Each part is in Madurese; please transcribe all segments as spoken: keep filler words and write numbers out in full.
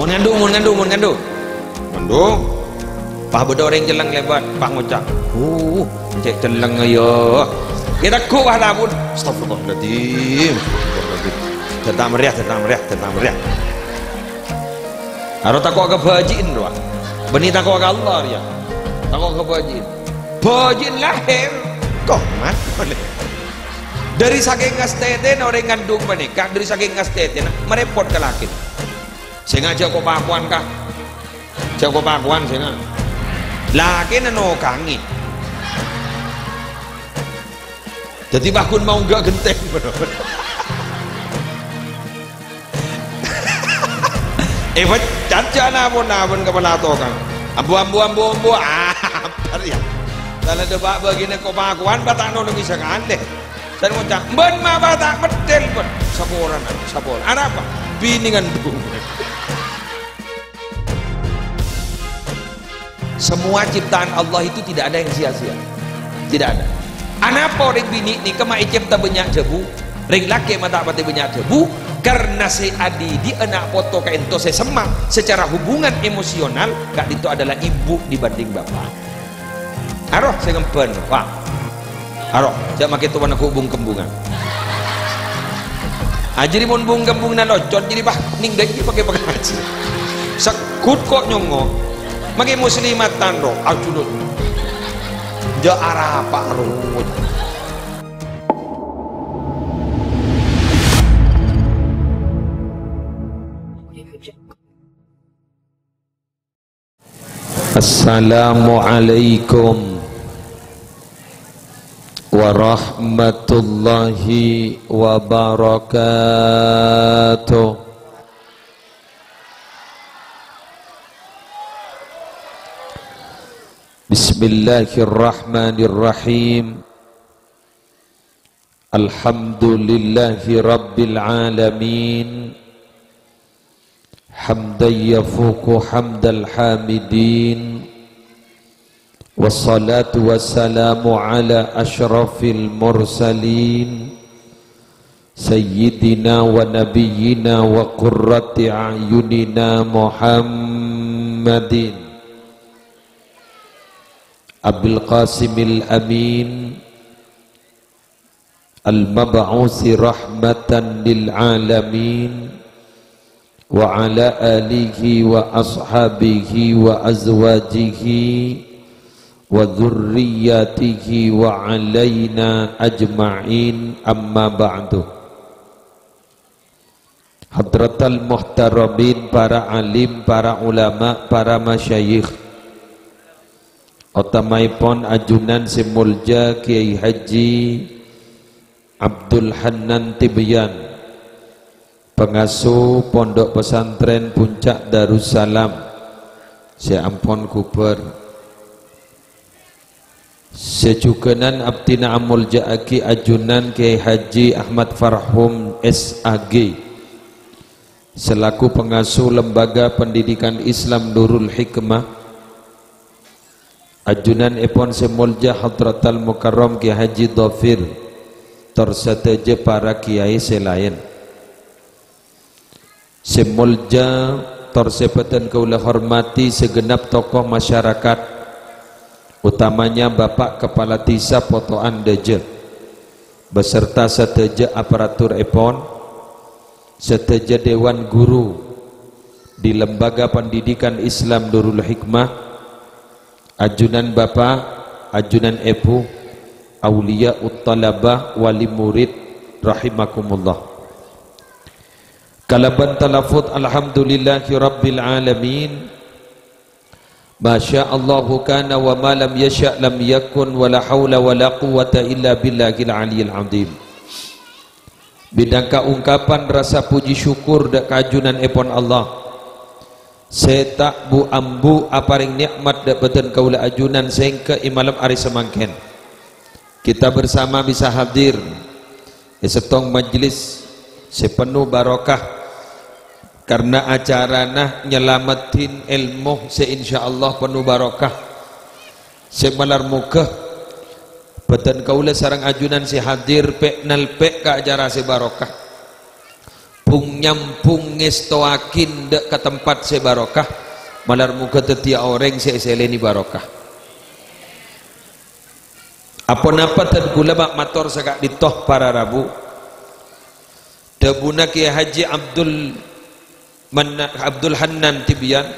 Mon ngandhu', mon ngandhu', mon ngandhu'. Ngandhu'. Pas bâdâ orèng celleng lèbât, pas ngoca', "Uh, cè' celleng, ya." Ghi' tegghu' pas labun. Astagfirullahaladzim. Astagfirullahaladzim. Dâ' ta' marèya, dâ' ta' marèya, dâ' ta' marèya. Aro tako' ka bâji'in, rowa. Bânnè tako' ka Allah, rèya. Tako' ka bâji'in. Bâji'in lahèr. Komat. Dâri sakèng ngastètèna orèng ngandhu' panèka, dâri sakèng ngastètèna, marèpot ka lakèna. Sènga' jhâ' ko-pakowan, Ka'. Jhâ' ko-pakowan sènga'. Lakèna nokangè. Dâddhi, pas ghun maongghâ ghentèng. Èpecat jhâ' na-pon-napon kapala tokang. Ambu, ambu, ambu, ambu. Ah, apa ya? Tana dâpa' bâgiyânna ko-pakowan, pas ta' nolongè sakalè. Sè ngoca', "Bân ma' pas ta' peddhel, bân." Saporana, saporana. Arapa? Binè ngandhu'. Semua ciptaan Allah itu tidak ada yang sia-sia. Tidak ada. Anapa orèng binè' nèka ma' ècèpta bânnya' dhâbu, rèng lakè' ma' ta' patè bânnya' dhâbu? Karena sè adhidhi'â na' poto ka'ènto sè semma' secara hubungan emosional ka'dinto adalah ibu dibanding bapa'. Aro sè ngembhân, Pak. Aro, jhâ' makè towana ghu' bung-kembungan. Ajâri mon bung-kembungan locot, jâri, Pak, nèng dâ' iyâ pakè pangajhi. Segghut ko' nyongngo'. Makè muslimatan, ro, ajulut. Jhâ' arapa, ro. Assalamualaikum warahmatullahi wabarakatuh. Bismillahirrahmanirrahim. Alhamdulillahi rabbil alamin. Hamdan yafuqu hamdal hamidin. Wassalatu wassalamu ala asyrafil mursalin. Sayyidina wa nabiyyina wa qurrati a'yunina Muhammadin. Abil Qasimil Amin. Al-mab'usi rahmatan lil alamin, wa ala alihi wa ashabihi wa azwajihi wa dzurriyyatihi wa alaina ajma'in, amma ba'du. Hadratal muhtaramin, para alim, para ulama, para masyayikh, otamaèpon ajunan sè molja Kyai Haji Abdul Hannan Tibyan, pangasuh Pondok Pesantren Puncak Darussalam sè ampon ghubâr. Sajhughânan abdhina amolja'aghi ajunan Kyai Haji Ahmad Farhum, S A G, selaku pangasuh Lembaga Pendidikan Islam Nurul Hikmah, ajunanèpon sè molja Hadratal Mukarram Kyai Haji Dhafir, tor sadhâjâ para kyai sè laèn. Sè molja tor sè bhâdhân kaulâ hormati sagenep tokoh masyarakat, utamanya Bapak Kepala Desa Poto'an Dâjâ, beserta sadhâjâ aparaturèpon, sadhâjâ dewan guru di Lembaga Pendidikan Islam Nurul Hikmah, ajunan Bapak, ajunan Èbhu, auliya ut thalabah, wali murid, rahimakumullah. Kalabân talafut, "Alhamdulillahi rabbil alamin. Ma sya Allahu kana wa ma lam yasya' lam yakun, wa la haula wa la quwwata illa billahil aliyil azim." Minangka ungkapan rasa puji syukur dâ' ka ajunanèpon Allah, sè ta' bu-ambu aparèng nè'mat dâ' bhâdhân kaulâ ajunan sèngghâ è malem arè samangkèn. Kita bersama bisa hadir è sèttong majlis sè penno barokah, karna acarana nyalameddhin èlmo sè insyaallah penno barokah. Sè malar moghâ bhâdhân kaulâ sareng ajunan sè hadir pè' nalpè' ka acara sè barokah. Bung-nyambung ngèstowaghi dâ' ka tempat sè barokah, malar moghâ dhâddhiyâ orèng sè èsèlènè barokah. Aponapa dân kaulâ ma' mator saka'dinto para rabu? Dhâbuna Kèyaè Haji Abdul Manna-, Abdul Hannan Tibian,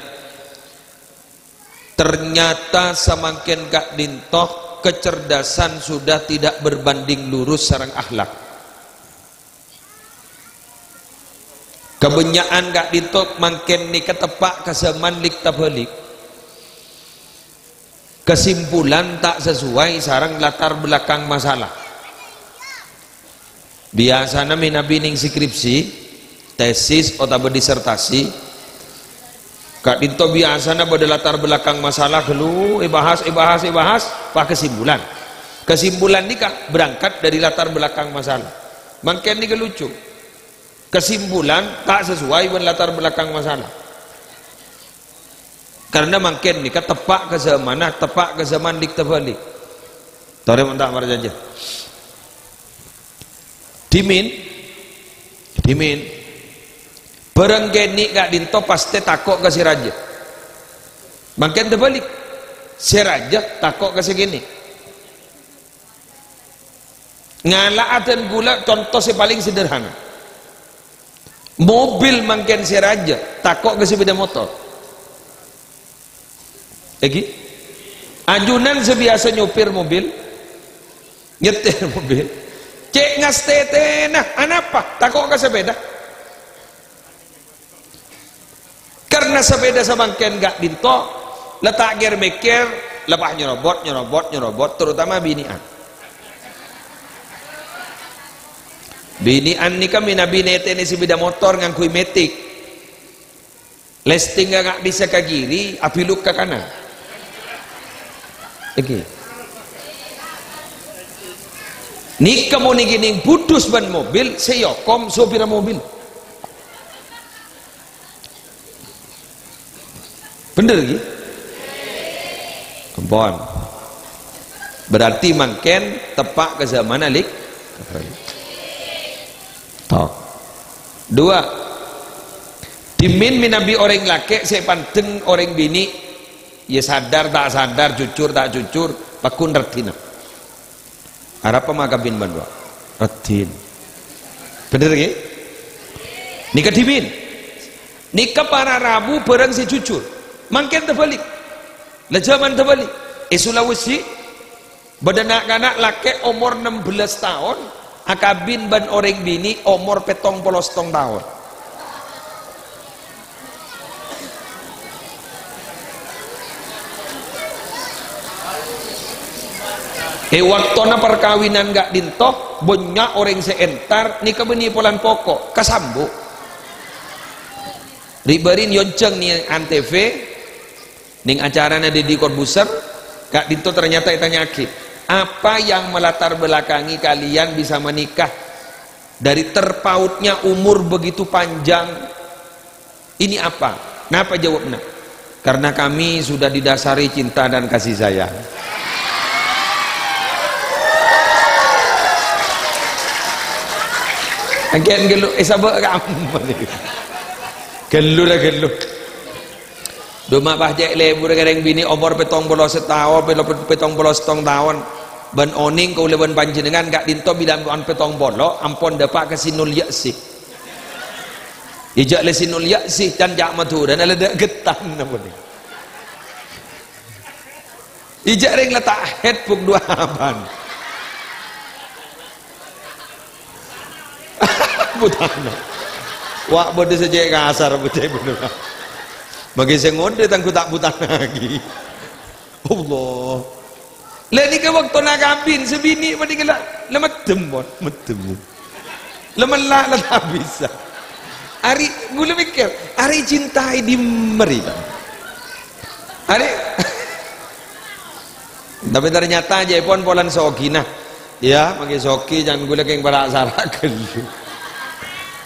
ternyata samangkèn ka'dinto kecerdasan sudah tidak berbanding lurus sareng akhlak. Kabânnya'an ka'dinto mangkèn nèka teppa' ka zaman lik-tabhâlik. Kesimpulan ta' sesuai sareng latar belakang masalah. Biyasana mènabi nèng skripsi, tesis, otabâ disertasi, ka'dinto biyasana bâdâ latar belakang masalah ghâllu, èbahas, èbahas, èbahas, pas kesimpulan. Kesimpulan nèka berangkat dari latar belakang masalah. Mangkèn nèka lucu. Kesimpulan ta' sesuai bân latar belakang masalah. Karena mangkèn nèka teppa' ka zamanna, teppa' ka zaman lik-tabhâlik. Torè mon ta' parcajâ. Dhimèn, dhimèn. Bârâng kènè' ka'dinto pastè tako' ka sè rajâ. Mangkèn tabhâlik. Sè rajâ tako' ka sè kènè'. Ngala'a dân kaulâ conto sè palèng sederhana. Mobil mangkèn sè rajâ, tako' ka sepeda motor. Èngghi? Ajunan sè biyasa nyopir mobil, nyetir mobil, cè' ngastètèna, anapa? Tako' ka sepeda. Karna sapèda samangkèn ka'dinto, la ta' kèr-mèkkèr, la pas nyerobot, nyerobot, nyerobot, terutama binè'an. Binè'an nèka mènabi nètènè sepeda motor ngangghuy metik. Lèstèngnga ka'dissa' ka kiri, abiluk ka kanan. Èngghi. Nèka mon èngghi nèng budus bân mobil, sè èokom sopirra mobil. Bhender, ghi? Ampon. Berarti mangkèn teppa' ka zamanna lik-, tabhâlik. Tok. Dua. Dhimèn mènabi orèng lakè' sè èpandeng orèng binè', iyâ sadar ta' sadar, jujur ta' jujur, pagghun raddhinna. Arapa ma' kabin bân rowa? Raddhin. Bhender, ghi? Nèka dhimèn. Nèka para rabu bârâng sè jujur. Mangkèn tabhâlik. La jhâman tabhâlik. È Sulawesi, bâdâ na'-kana' lakè' omor nem bellâs taon, akabin bân orèng binè' omor pèttong polo sèttong taon. È bâktona parkabinan ka'dinto, bânnya' orèng sè entar, nèka bânnè polana poko', kasambu'. Ri'-bâri' nyonjhâng nèng Antv, nèng acarana Deddy Corbuzier, ka'dinto ternyata ètanya'aghi, "Apa yang melatar belakangi kalian bisa menikah?" Dari terpautnya umur begitu panjang, ini apa? Napa jawabnya? "Karena kami sudah didasari cinta dan kasih sayang." Angkèn ghâllu, eh, sabâ' ka amma. Ghâllu la ghâllu. Duma pas cè' lebur ka rèng binè' omor pèttong polo sèttaon, pèlo-, pèttong polo sèttong taon. Bân onèng kaulâ bân panjhennengngan ka'dinto bilâ ampon pèttong polo, ampon dâpa' ka Sinul Ya'si. Ijâ' lè Sinul Ya'si, can ca' Madhurâna la dâ' ghettan apa nè. Ijâ' rèng la ta' haid puk duwâ' abân. Butana. Wa', bâdâ sè cè' kasar, bâdâ bhender. Mangkè sè ngodâ tang ghu ta' butana aghi. Allah. Lè nèka bâktona kabin, sè binè' panèka la, la meddem, pon, meddem. La mella', la ta' bisa. Arè, ghulâ mèkkèr, arè cinta è dimma rè. Arè. Tapè ternyata jâèpon polana sogina. Iyâ, mangkè soghi, can ghulâ kèng para' sara ghâllu.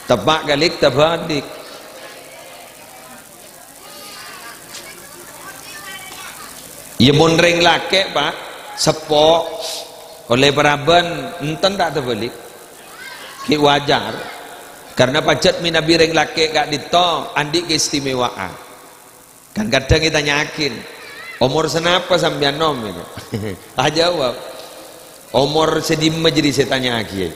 Teppa' ka lik-tabhâlik. Iyâ, mon rèng lakè', Pa', seppo, ollè paraban, enten ta' tabhâlik? Ghi' wajar. Karna pajhât mènabi rèng lakè' ka'dinto andi' keistimewaan. Kan kadhâng ètanya'aghi, "Omor sanapa sampèyan, Nom?" Ajâwâb, "Omor sè dimma jârèya sè ètanya'aghi,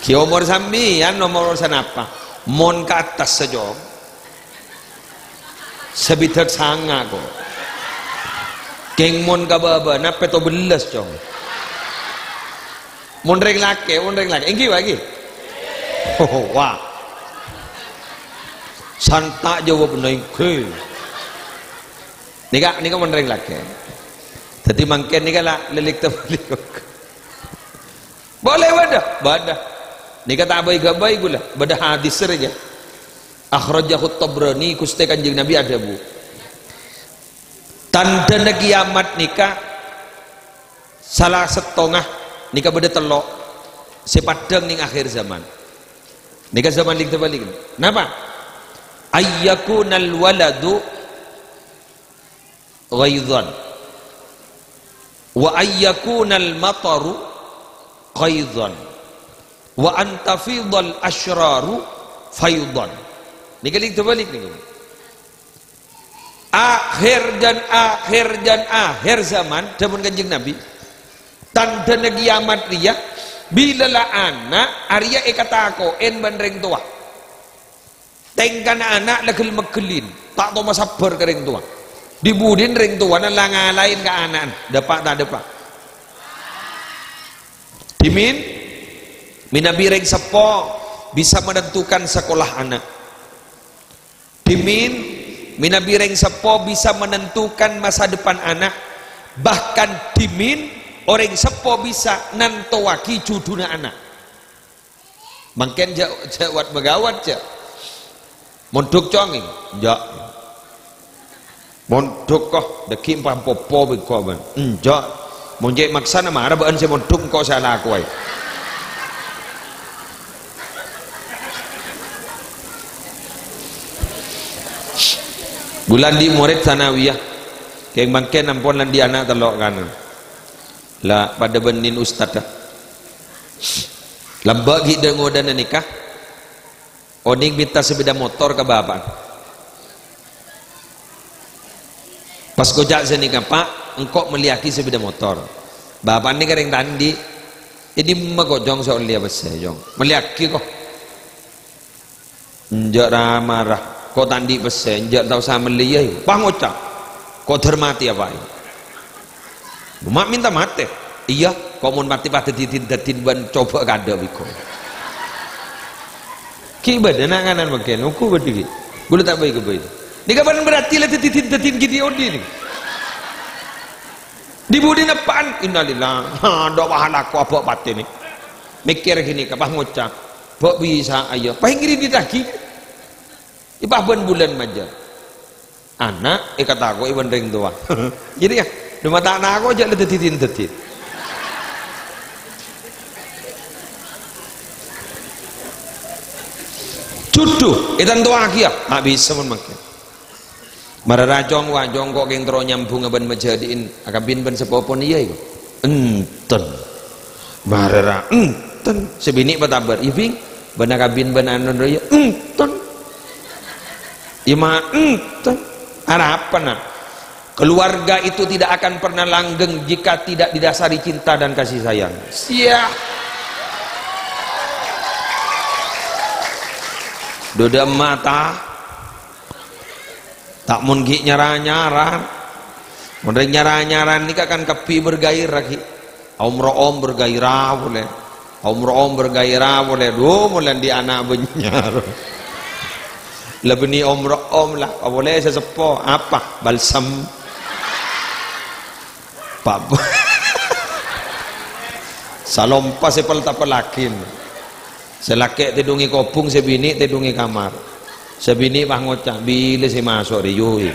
ghi omor sampèyan, omor sanapa?" Mon ka attas, Cong. Sabidhâk sanga, ko'. Kèng mon ka bâbâna pètto bellâs, Cong. Mon rèng lakè', mon rèng lakè'. Ènggi, Pak, ènggi? Wah. Santa' jâwâbbhâ ènggi. Nèka, nèka mon rèng lakè'. Dhâddhi mangkèn nèka la lèlèk tabâlik. Boleh bâdâ? Bâdâ. Nèka ta' bhâi-ghâbây ghulâ. Bâdâ hadis rèya. Akhrajahu Tabrani, Ghustè Kanjeng Nabi adhâbu, "Tandhâna kiyamat nèka sala sèttonga, nèka bâdâ tello' sè paddhâng nèng akhir zaman." Nèka zaman lèng tabâlik. Napa? "Ayyakunal waladu ghaidhan, wa ayyakunal mataru ghaidhan, wa antafidhal asyraru faidhan." Nèka lèng tabâlik nèka. Akhir dan akhir dan akhir zaman, dhâbuna Kanjeng Nabi, tandhâna kiyamat rèya, bilâ la ana' arèya èkatako'è bân rèng towa. Tèngkana ana' la ghel-megghelin, ta' tao masabbhâr ka rèng towa. Di-budina rèng towana la ngalaè ka ana'na, dâpa' ta' dâpa'. Dhimèn, mènabi rèng seppo bisa menentukan sakola ana'. Dhimèn, mènabi rèng seppo bisa menentukan masa depan ana'. Bahkan dhimèn, orèng seppo bisa nantowaghi jhudhuna ana'. Mangkèn jhâ', jhâ' wat-maghâwat, jhâ'. Mondhuk, Cong, enjâ'. Mondhuk, ko', dhâggi' empa' popo bi' ko', bân. Enjâ'. Mon cè' maksana mara bâ'ân sè mondhuk, engko' sè alako aè. Bulâ andi' morèd sanawiyah. Kèng mangkèn ampon la andi' ana' tello' kana. La padâ bânnè ustadda. Lambâ' ghi' dâ-ngodâna nèka. Onèng mènta sepeda motor ka bapa'na. Pas koca' sanèka, "Pa', engko' mellèyaghi sepeda motor." Bapa'na nèka rèng ta' andi'. "È dimma ko', Cong, sè ollèya pèssè, Cong? Mellèyaghi, ko'." "Enjâ' ra-mara, ko' ta' andi' pèssè, enjâ' ta' osa mellèya, yâ." Pas ngoca', "Ko' dhâr matè apa, yâ?" "Ma' mènta matè?" "Iyâ, ko' mon matè pas dhâddhi din-dhâddin bân cobâ kadâ' bi' ko'." Ghi' bâdâ na'-kana' mangkèn, ongghu bâdâ ghi'. Ghulâ ta' bhâi-ghâbây. Nèka bân berarti la dhâddhi din-dhâddin ghi' dhi-odhi nèka. Di-budina eppa'an, "Innalillah, adâ' pahala ko' abâ' patè nè." Mèkkèr ghânèka, pas ngoca', "Bâ' bisa, ayo, pas ngèrèdhittaghi." Èpabân bulân majâ. Ana' èkatako'è bân rèng towa. Jadi, yâ, dâ' ma' ta' tako' jâ' la dhâddhi din-dhâddin. Jhudhu ètantowaghi, yâ, ma' bisa mon mangkèn. Mara ra, Cong, wa, Cong, ko' kèng terro nyambhungnga bân majâdi'in akabin bân sapopona, iyâ, iyâ. Enten. Mara ra, enten. Sè binè' patabâr, "Iyâ, Bhing, bân akabin bân anu, iyâ?" "Enten. Iyâ, ma', enten." "Arapa, Na'?" "Keluarga itu tidak akan pernah langgeng jika tidak didasari cinta dan kasih sayang." Siah. Dodâ mata. Ta' mon ghi' nyara-nyara. Mon rèng nyara-nyara nèka kan kabbhi bergairah ghi'. Om Ro'om bergairah polè. Om Ro'om bergairah polè. Duh, mon la andi' ana' bânnya'. La bânnè Om Ro'om la. Polè sè seppo. Apa? Balsem. Pa-, salompa sè pel-tapellaghi. Sè lakè' tèdhungè kobhung, sè binè' tèdhungè kamar. Sè binè' pas ngoca', "Bilâ sè maso' rèya, yâ?"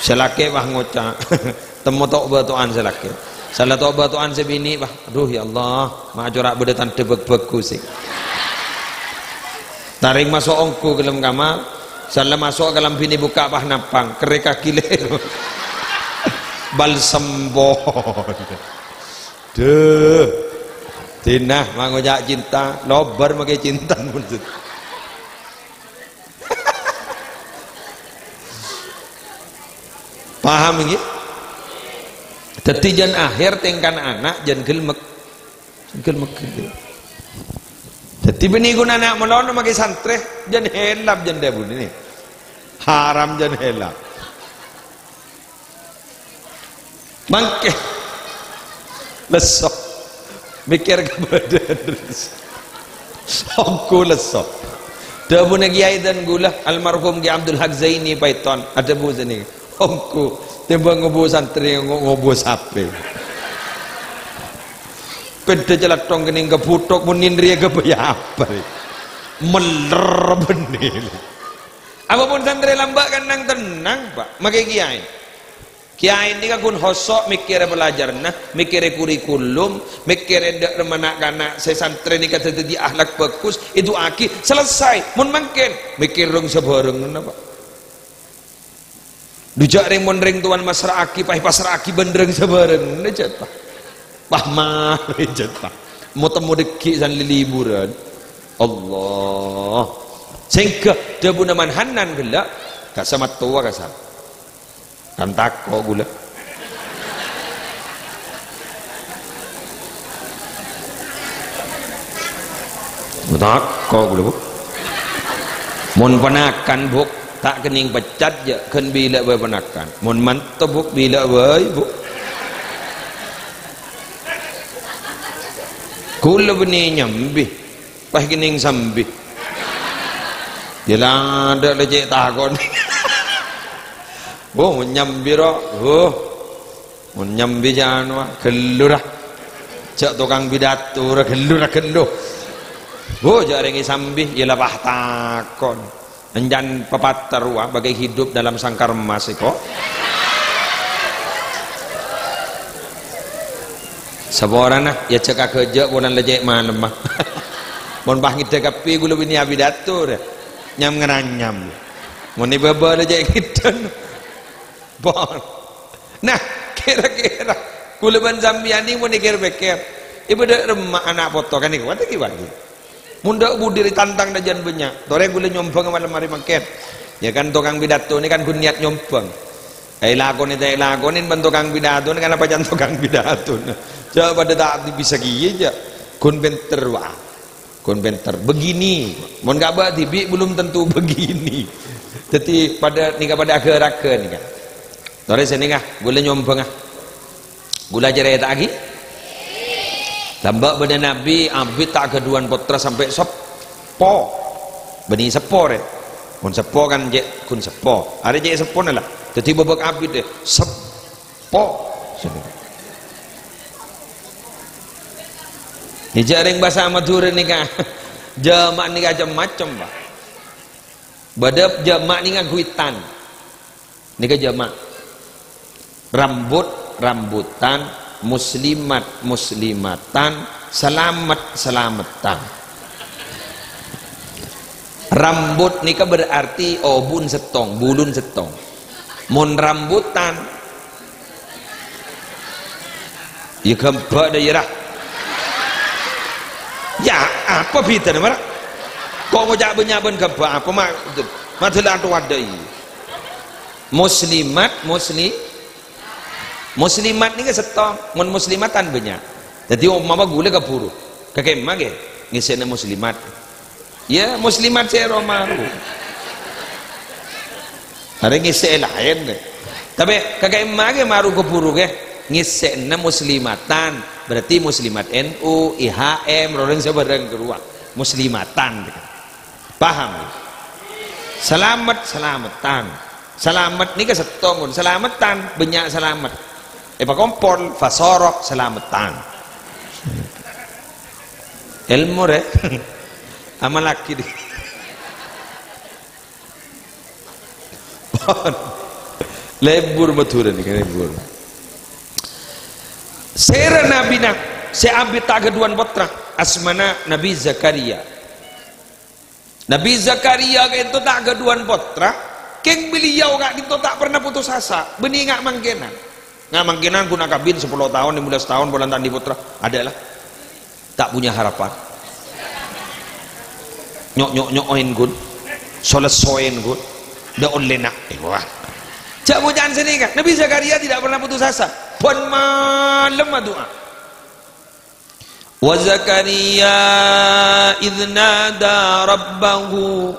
Sè lakè' pas ngoca', "Temmo to'-bâto'an sè lakè'." Sala to'-bâto'an sè binè' pas, "Adhu, ya Allah, ma' cora' bâdâ tandhâ bâg-bhâghus sè." Tarèng maso' ongghu ka dâlem kamar, sala maso' kalambhina èbukka' pas nappang, kerrèkaghi lèro. Balsem pon. Dâ. Dina mangoca' cinta, lobâr makè cinta, maksud. Paham, ngghi? Dhâddhi, jân akhèr tèngkana ana' jân ghâlmek. Jân ghâlmek, ngghi. Dhâddhi, bânnè ghun ana' malolo makè santrè, jân hèlap, jân dhâbuna, nè. Haram, jân hèlap. Mangkèn lesso. Mèkkèr kabâdâ'ân terros. Ongghu lesso. Dhâbuna Kèyaè dân ghulâ, almarhum Kè Abdul Haq Zaini Paiton, adhâbu sanèka, "Ongghu, tèmbhâng ngobâ santrè, ngo-, ngobâ sapè." Pèdhâ calathong kennèng ka buthok, mon nènrèya kabâjâ apa, rè? Mèller bânnè. Apa mon santrè lambâ' kan nang-tennang, Pa'? Makè kèyaè. Kèyaè nèka ghun hoso' mèkkèrè pelajaranna, mèkkèrè kurikulum, mèkkèrè dâ' remma na'-kana' sè santrè nèka dhâddhi akhlak bhâghus, èdu'aaghi, selesai. Mon mangkèn, mèkkèrè rèng sabhârângnga, Pa'. Dhu jhâ' rèng mon rèng towana massra'aghi, Pa', èpassra'aghi bân rèng sabhârângnga, jhât, Pa'. Wah, marè, jhât, Pa'. Mo-temmo dhâggi' san lè-, liburan. Allah. Sèngghâ dhâbuna Man Hannan ghellâ', ka' samattowa ka san. Kan tako' ghulâ. Tako' ghulâ, Bu'. Mon ponakan, Bu', ta' kennèng pecat, jhâ' ghân bilâ bhâi ponakan. Mon manto, Bu', bilâ bhâi, Bu'. Ghulâ bânnè nyambi, pas kennèng sambi. Yâ la, adâ' la cè' tako'. Bu', nyambi, ro. Bu'. Mon nyambi jhâ' anowa, ghâllu ra. Jhâ' tokang pidato ra, ghâllu ra, ghâllu. Bu', jhâ' rèng èsambi, yâ la pas tako'. Èncan pepatah rowa, bagai hidup dalam sangkar emas èko. Saporana, yâ jhâ' kaghâjâ' polana la cè' malemma. Mon pas ngèdhâ kabbhi ghulâ bânnè apidato ra. Nyam-ngaranyam. Mon è bâbâ la cè' ngèdhâ. Pon. Nah, kèra-kèra ghulâ bân sampèyan nèko mon èkèr-pèkkèr, è bâdâ remma ana' poto kan nèko, wâtè ghi' wâjib. Mon dâ' budi rè tantang dhâjân bânnya', torè ghulâ nyombhâng malem arè mangkèn. Yâ kan tokang pidato nèko kan ghun niat nyombhâng. Èlakonè ta' èlakonè bân tokang pidato nèko kan apa can tokang pidato. Jhâ' padâ ta' bisa kèya jhâ'. Ghun pènter, wah. Ghun pènter. Begini. Mon ka bâ' dhibi' belum tentu begini. Dhâddhi padâ nèka padâ aghâ-ragâ nèka. Torè sè nèka, ghulâ nyombhâng, ah. Ghulâ carèta'aghi. Lambâ' bâdâ nabbhi, abit ta' ghâdhuwân pottra sampè' seppo. Bânnè seppo, rè. Mon seppo kan cè' ghun seppo. Arè cè' seppona la. Dhâddhi bâbâk abit, rè. Seppo. Ijâ rèng bhâsa Madhurâ nèka, jhâma' nèka cem-macem, Pa'. Bâdâ jhâma' nèka guwitan. Nèka jhâma'. Rambut, rambutan, muslimat, muslimatan, salamet, salametan. Rambut nèka berarti obun sèttong, bulun sèttong. Mon rambutan, yâ ghâmbhâ' dâ' iyâ, ra. Yâ, apa bhidhâna, mara? Ko' ngoca' bânnya' bân ghâmbhâ' apa, ma-, ma-, dhâlâ atowat dâ' iyâ. Muslimat, musli-, muslimat nèka sèttong, mon muslimatan bânnya'. Dhâddhi, ompama ghulâ kabhuru, ka kemma, ghi, ngèssèna muslimat. Yâ, muslimat sè è roma, Bu. Arè ngèssè'è laèn. Tapè ka kemma, ghi, maru kabhuru, ghi. Ngèssè'na muslimatan. Berarti muslimat N U, I H M, rorèng sabârâng karowa. Muslimatan. Paham? Salamet, salametan. Salamet nèka sèttong, salametan, bânnya' salamet. Èpakompol, fasoro, salametan. Èlmo, rè. Amallaghi, dhi. Pon. Lebur Madhurâ nèka, lebur. Sèra nabina sè abit ta' ghâdhuwân pottra, asmana Nabi Zakaria. Nabi Zakaria ka'dinto ta' ghâdhuwân pottra, kèng beliau ka'dinto ta' pernah putus asa, bânnè nga' mangkènan. Nga' mangkènan ghun akabin sapolo taon, lèma bellâs taon, polana ta' andi' pottra. Adalah. Tak punya harapan. Nyok-nyok-nyo'en ghun. Solessoen ghun. Dâ' ollèna. Eh, wah. Jhâ' boca'an sanèka. Nabi Zakaria tidak pernah putus asa. Bân malem adu'a. Wa Zakaria idz nada rabbahu,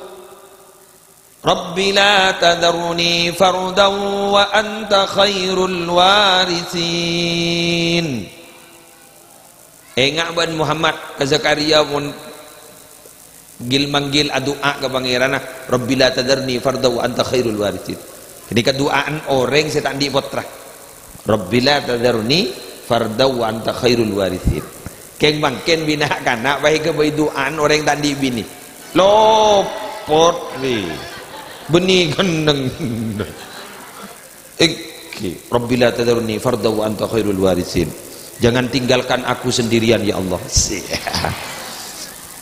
"Rabbi la tadzarni fardan wa anta khairul waritsin." Enga' bân Muhammad ka Zakaria mon gil-manggil adu'a ka Pangèranna, "Rabbi la tadzarni fardan wa anta khairul waritsin." Ghânèka du'a'an orèng sè ta' andi' pottra. "Rabbi la tadzarni fardan wa anta khairul waritsin." Kèng mangkèn bâi na'-kana' bhâi ghâbây du'a'an orèng ta' andi' binè. Lopot, wi. Bânnè ghenneng. Èngghi, "Rabbi la tadzarni fardan wa anta khairul waritsin." Jangan tinggalkan aku sendirian, ya Allah.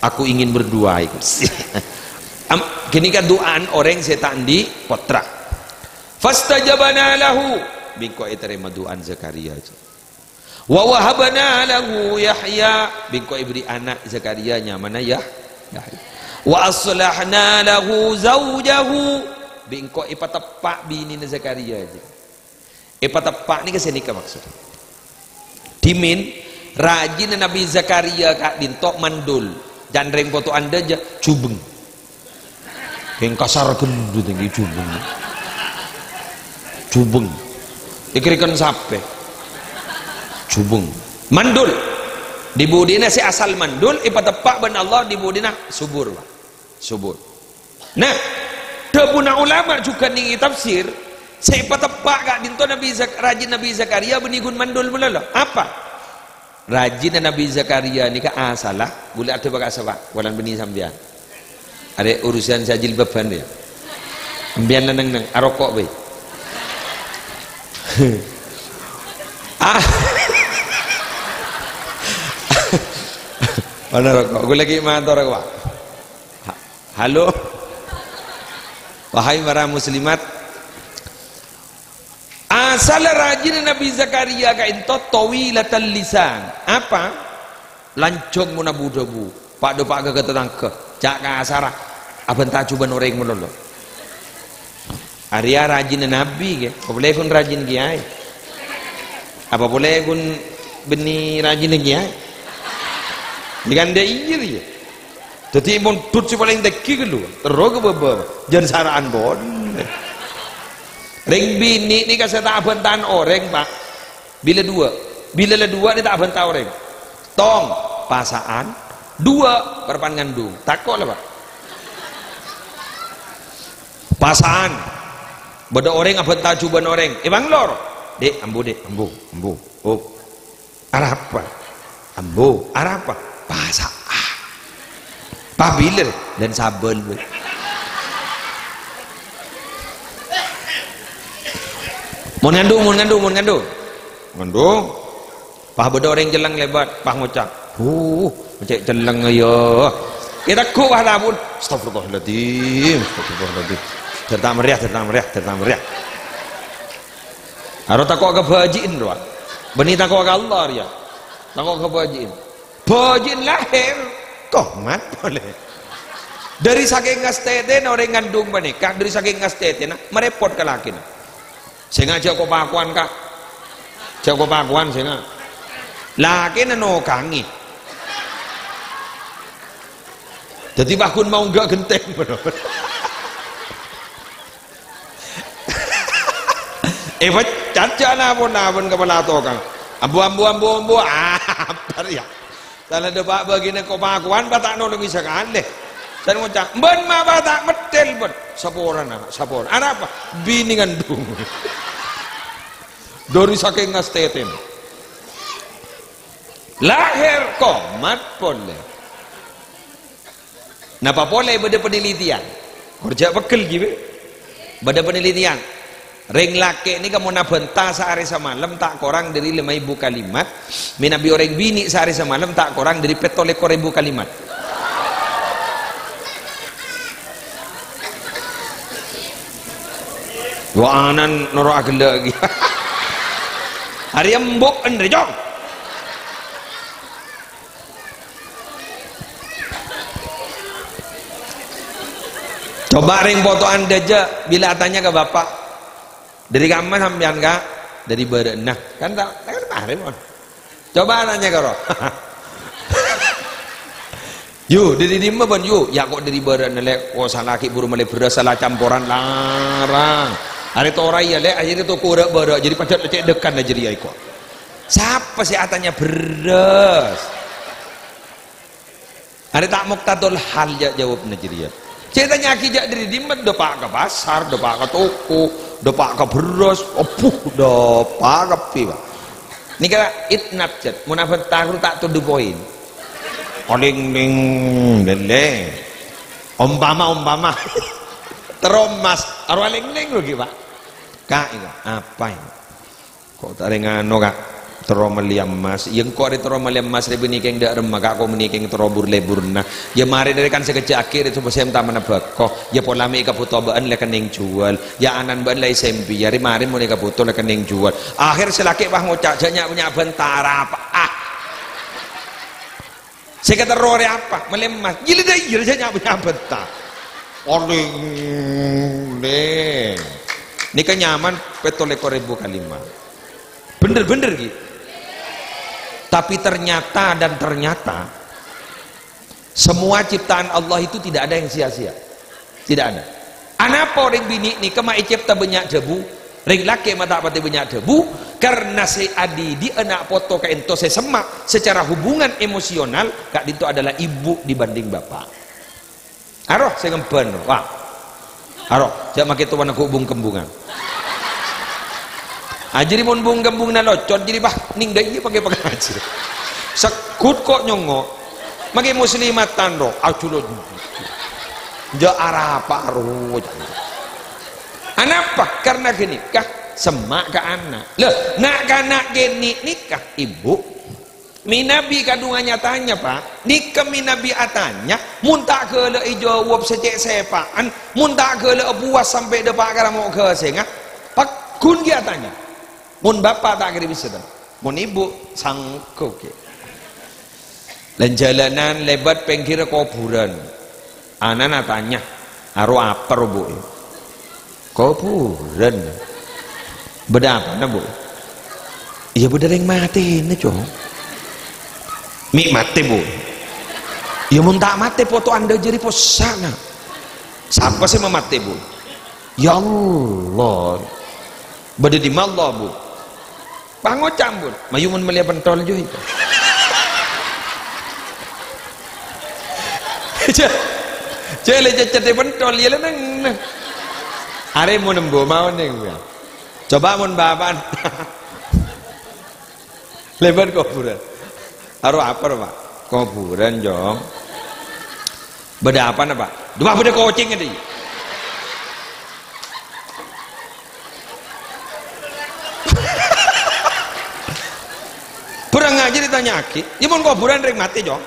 Aku ingin berdua iku. Am-, ghânèka du'a'an orèng sè ta' andi' pottra. Fastajabna lahu. Bi' engko' ètarèma du'a'an Zakaria. Wa wahabna lahu Yahya. Bi' engko' èbèrri' ana' Zakaria nyamana Yah-, Yahya. Wa aslahna lahu zaujahu. Bi' engko' èpateppa' binèna Zakaria. Èpateppa' nèka sanèka maksod. Dhimèn, rajina Nabi Zakaria ka'dinto mandul. Can rèng poto'an dâjâ, jhubeng. Kèng kasar ghâllu tèngghi jhubeng. Jhubeng. Èkèrèken sapè. Jhubeng. Mandul. Dhi-budhina sè asal mandul, èpateppa' bân Allah dhi-budhina subur, Pak. Subur. Nah, dhâbuna ulama jhughân nèng è tafsir, sè èpateppa' ka'dinto Nabi Zak-, rajina Nabi Zakaria bânnè ghun mandul malolo. Apa? Rajina Nabi Zakaria nèka asalla, ghulâ adhâbu ka sapa? Polana bânnè sampèyan. Arè urusan sajilbaban ya. Sampèyan la neng-neng, aroko' bhâi. Ah. Mana roko'? Ghulâ ghi' mator, Pak. Ha-, halo? Wahai para muslimat, asalla rajina Nabi Zakaria ka'dinto tawilatal lisan. Apa? Lanjhâng mon abu-dhâbu. Pa'-dâpa' ka tatangghâ. Ca' kasarra. Abânta jhubân orèng malolo. Arèya rajina Nabi, kè. Apa polè ghun rajin kèyaè? Apa polè ghun bânnè rajina kèyaè? Yâ kan, dâ' iyâ, yâ. Dhâddhi, mondhut sè palèng tèngghi ghâllu, terro ka bâbâ, jhân sara'an polè. Rèng binè' nèka sè ta' abhântaan orèng, Pak. Bilâ duwâ', bilâ la duwâ' nèka ta' abhânta orèng. Tong, pasa'an. Duwâ', parappa'na ngandung. Tako' la, Pak. Pasa'an. Bâdâ orèng abhânta jhubân orèng. È bâ' lor. Dek, ambu, Dek, ambu, ambu. Oh. Arapa? Ambu, arapa? Pasa'a. Pabilâ, dân sabâl, wè. Mon ngandung, mon ngandung, mon ngandung. Ngandung. Pas bâdâ orèng celleng lèbât, pas ngoca', "Huh, cè' celleng, yâ." Ètegghu' pas labun. "Astagfirullahaladzim, astagfirullahaladzim." Dâr ta' marèya, dâr ta' marèya, dâr ta' marèya. Aro tako' ka bâji'en, rowa. Bânnè tako' ka Allah, rèya. Tako' ka bâji'en. Bâji'en lahèr, komat polè. Dâri sakèng ngastètèna orèng ngandung panèka, dâri sakèng ngastètèna, marèpot ka lakèna. Sènga' jhâ' ko-pakowan, Ka'. Jhâ' ko-pakowan, sènga'. Lakèna nokangè. Dâddhi, pas ghun maongghâ ghentèng. Èpecat jhâ' na-pon-na-pon kapala tokang. Ambu, ambu, ambu, ambu. Ah, apa rèya? Sala dâpa' bâgina ko-pakowan, pas ta' nolongè sakalè. Sè ngoca', "Bân ma' pas ta' mettèl, bân." Saporana, sapora. Arapa? Binè ngandung. Dâri sakèng ngastètèna. Lahèr komat polè. Napa polè bâdâ panelitian? Kor jhâ' pegghel ghi, bâ. Bâdâ panelitian. Rèng lakè' nèka mon abhânta saarè samalem ta' korang dâri lèma èbu kalimat, mènabi orèng binè' saarè samalem ta' korang dâri pètto lèkor èbu kalimat. Wa anan noro' aghellâ' ghi. Arè embuk enrè, Cong. Coba rèng poto'an dâjâ, bilâ atanya ka bapa', "Dâri kamma sampèyan, Ka'?" "Dâri bârâ'na." Kan ta-, kan marè, mon. Coba atanya ka rowa. "Yu, dâri dimma, bân, Yu?" "Ya, ko' dâri bârâ'na, Lè'. Ko' sala ghi' buru mellè bherrâs, sala camporan larang. Arè tora iyâ, Lè', akhirnya toko râ'-bârâ', jadi pajhât cè' dâkkan jârèya, ko'." Sapa sè atanya bherrâs? Arè ta' muqtadul hal, jâ', jâwâbbhâ jârèya. Sè ètanya'aghi jâ' dâri dimma, dâpa' ka pasar, dâpa' ka toko, dâpa' ka bherrâs, obuh, dâpa' kabbhi, Pak. Nèka itnat, jât. Mon abhânta ghuru ta' to the point. Oling-ling, lèng-lèng. Ompama, ompama. Terro emmas, aro lèng-lèng lho ghi, Pak. Ka', iko, apa ini? Ko' ta' rèng ano, Ka'? Terro mellè emmas. Iyâ, engko' arè terro mellè emmas rè bânnè kèng dâ' remma, Ka', ko' bânnè kèng terro bur-lèburna. Iyâ, marè dâri kan sakejjhâ' aghi' rè, coba sè enta'a mana bâko. Iyâ, pola mè' èkabhuto bâ'ân la kennèng juwâl. Iyâ, anan bâ'ân la èsembi. Iyâ, rè marè mon èkabhuto la kennèng juwâl. Akhèr sè lakè' pas ngoca', "Jâ' nya'-, nya' bhânta arapa, ah." Sè katerro rè apa? Mellè emmas. Gila dâ' iyâ, jâ' nya'-, nya' bhânta. Oling, lèng. Nèka nyaman pètto lèkor èbu kalimat. Bhender-bhender, ghi. Tapi ternyata dan ternyata, semua ciptaan Allah itu tidak ada yang sia-sia. Tidak ada. Anapa orèng binè' nèka ma' ècèpta bânnya' dhâbu, rèng lakè' ma' ta' patè bânnya' dhâbu? Karena sè adidi'â na' poto ka'ènto sè semma' secara hubungan emosional ka'dinto adalah ibu dibanding bapak. Aro sè ngemban, wah. Aro, jâ' makè towana ghu'-bung-kembungan. Ah, jârèya mon bung-kembunganna locot, jârèya, bah, nèng dâ' iyâ pangghâ pangajhi. Segghut ko' nyongngo'. Makè muslimatan, ro, ajulun. Jâ' arapa, ro. Anapa? Karena ghânèka, semma' ka ana'. Lho, na'-kana' ghânè' nèka, ibu. Mènabi kadhunganna tanya, Pak. Nèka mènabi atanya, mon ta' ghâlâ èjâwâb sè cè' sèpa'an, mon ta' ghâlâ puas sampè' dâpa' ka ramo' ghâsèngnga, pagghun ghi' atanya. Mon bapa' ta' kèra bisa, ta? Mon ibu, sanggup, ghi. Lan-jhâlanan lèbât pèngghirra kobhurân. Ana'na atanya, "Aro apa, ro, Bu?" "Kobhurân." "Bâdâ apana, Bu?" "Iyâ, bâdâ rèng matèna, Cong." "Mè' matè, Bu?" "Iyâ, mon ta' matè, poto'an dâjâ rè possa'na." "Sapa sè mamatè, Bu?" "Ya Allah." "Bâdâ è dimma Allah, Bu?" Pangoca' ampon, mayu mon mellèya pentol jâ' iyâ. Jâ-, jâ' lè cècèddhâ pentol, iyâ lè neng-neng. Arè mon embu' maon neng, ya. Coba mon bapa'na. Lèbât kobhurân. Aro apa, Pak? Kobhurân, Jong. Bâdâ apana, Pak? Duh, bâdâ kocèng, andi'. Bârâng ajâ ètanya'aghi. Iyâ, mon kobhurân rèng matè, Jong.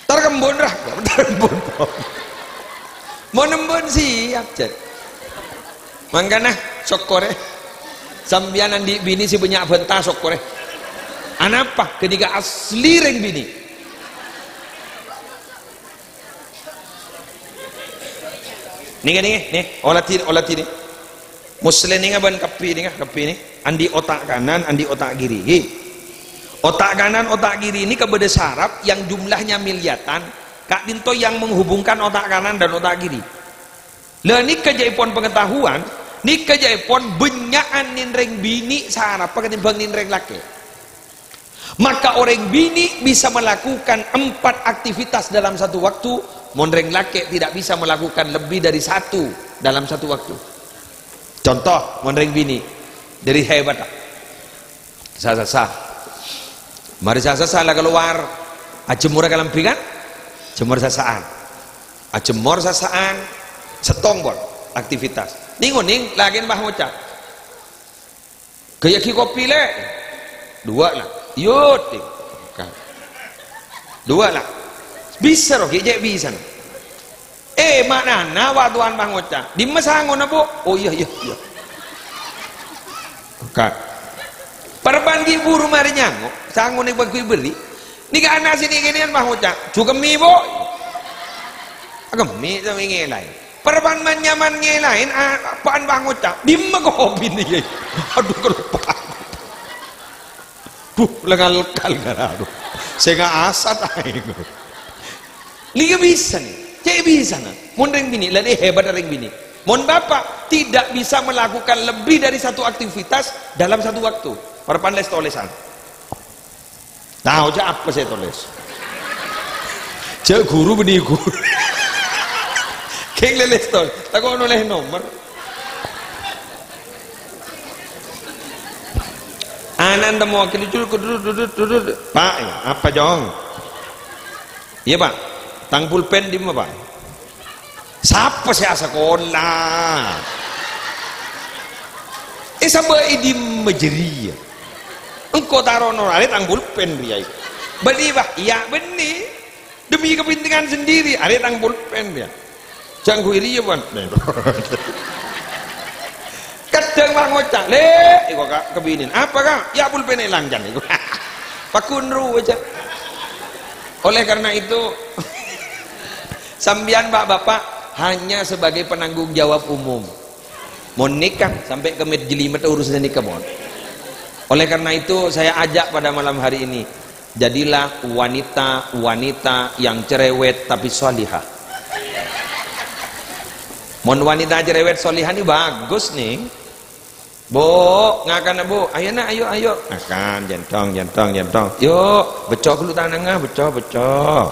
Tar kembun, ra. Tar kembun. Mon embun siap, jât. Mangkana, sokkorè. Sampèyan andi' binè sè bânnya' bhânta, sokkorè. Anapa? Ghânèka asli rèng binè. Nèngè, nèngè, nè, olatè, olatè, nè. Muslèh nèngè bân kabbhi nèngè, kabbhi nè. Andi' otak kanan, andi' otak kiri, ghi. Otak kanan, otak kiri nèka bâdâ saraf yang jumlahnya miliatan, ka'dinto yang menghubungkan otak kanan dan otak kiri. Lah nèka jâ'èpon pengetahuan, nèka jâ'èpon bânnya'an nèng rèng binè' saraffa katèmbhâng nèng rèng lakè'. Maka orèng binè' bisa melakukan empat aktivitas dalam satu waktu, mon rèng lakè' tidak bisa melakukan lebih dari satu dalam satu waktu. Contoh, mon rèng binè', dâri hebat, sasa-sasa. Marè sasa-sasa la kalowar, ajemmorra kalambhi kan? Jemmor sasa'an. Ajemmor sasa'an, sèttong pon aktivitas. Nèng-onèng lakèna pas ngoca', "Ghâbâyyâghi kopi, Lè'." Duwâ' la. Yut. Duwâ' la. Bisa rowa, ghi' cè' bisana. Eh, ma'nana wa' towan pas ngoca', "Dimma sangona, Bu'?" "Oh, iyâ, iyâ, iyâ." Ka-, Parebbhân ghi' buru marè nyango', sangona bâghi bherri'. Nèka ana' sè nè'-kènè'an pas ngoca', "Jhughemmi, Bu'." Kemmè' samè ngèlaè. Parappa'na man-nyaman ngèlaè, a-, apa'an bâ' ngoca', "Dimma kopina, yâ?" Adhu, kaloppa'a. Duh, lengal-lengal, adhu. Sènga' asat aèng. Nèka bisa, nè. Cè' bisa, na. Mon rèng binè', la nè hebat rèng binè'. Mon bapa' tidak bisa melakukan lebih dari satu aktivitas dalam satu waktu. Parappa'na lès-tolèsan. Tao jâ' apa sè tolès. Jâ' ghuru bânnè ghuru. Kèng lè lès-tolès. Tako' nolès nomer. Ana'na temmowaghi, "Duduk, duduk, duduk, duduk." "Pa', apa, Cong?" "Iyâ, Pa'." "Tang pulpen dimma, Pa'?" "Sapa sè asakola?" "Eh, sabâ' è dimma jârèya?" "Engko' tarono arè tang pulpen rèya." "Bânnè, Pa'?" "Iyâ, bânnè. Demi kepentingan sendiri, arè tang pulpen rèya." "Jhâ' ngangghuy rèya, Pan." Kadhâng malah ngoca', "Lè'," èko ka, ka binèna. "Apa, Ka'?" "Yâ, pulpen èlang, can," èko. Paggun rowa jâ. Oleh karena itu, sampèyan, Pak, Bapak, hanya sebagai penanggung jawab umum. Mon nikah, sampè' kemmèt jelimet urusan nikah, mon. Oleh karena itu, saya ajak pada malam hari ini, jadilah wanita-wanita yang cerewet tapi salihah. Mon wanita cerewet salihah nè bagus, nè. "Bu, ngakana, Bu. Ayo, nak, ayo, ayo." Ngakan, jhentong, jhentong, jhentong. "Yuk, becco' ghâllu tanangnga, becco', becco'."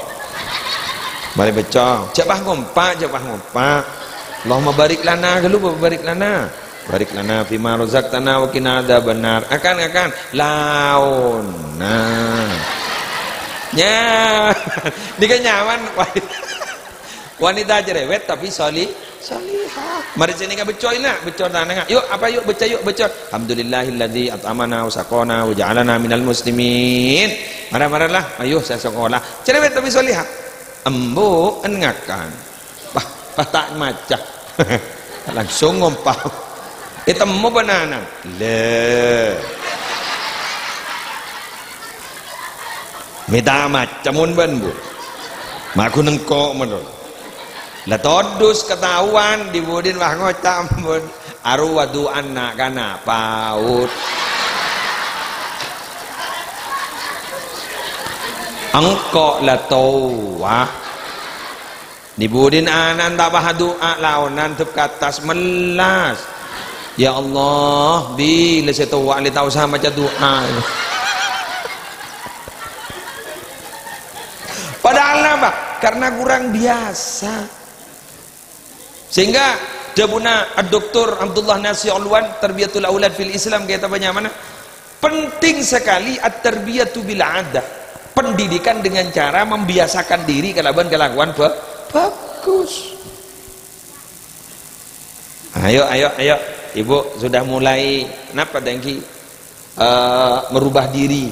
Marè becco'. "Jhâ' pas ngompa', jhâ' pas ngompa'. Allahumma barik lana ghâllu, Bu, barik lana. Barik lana fima razaqtana wa qina adzabannar." Ngakan, ngakan. Laona. Nya, nèka nyaman. Wanita cerewet tapi soli-, solihah. Marè sè nèka becco' ella, becco' tanangnga. "Yuk, apa yuk, becco', yuk, becco'." "Alhamdulillahilladzi at'amana wa saqana wa ja'alana minal muslimin." Mara-mara lah, ayo sè sakola. Cerewet tapi solihah. Embu' en ngakan. Wah, pas ta' maca. Langsung ngompa'. Ètemmo bân ana'na. Lè. Mè' ta' maca mon bân, Bu. Ma' ghun engko' mon. La todus ketahuan, dhi-budhina wah ngoca' ampon. Arowa du'ana kana' paut. Engko' la towa. Dhi-budhina ana'na ta' pas adu'a, laonan dep ka attas mellas. "Ya Allah, bilâ sè towa lè ta' osa maca du'a." Padahal napa? Karena kurang biasa. Sehingga dhâbuna Ad-Doktor Abdullah Nasir Alwan, Tarbiyatul Aulad fil Islam, kètab nyamana, penting sekali at-tarbiyatu bil adah. Pendidikan dengan cara membiasakan diri kalabân kelakuan ba-, bagus. Ayo, ayo, ayo. Ibu sudah mulai, napa, Dengki? Eh, merubah diri,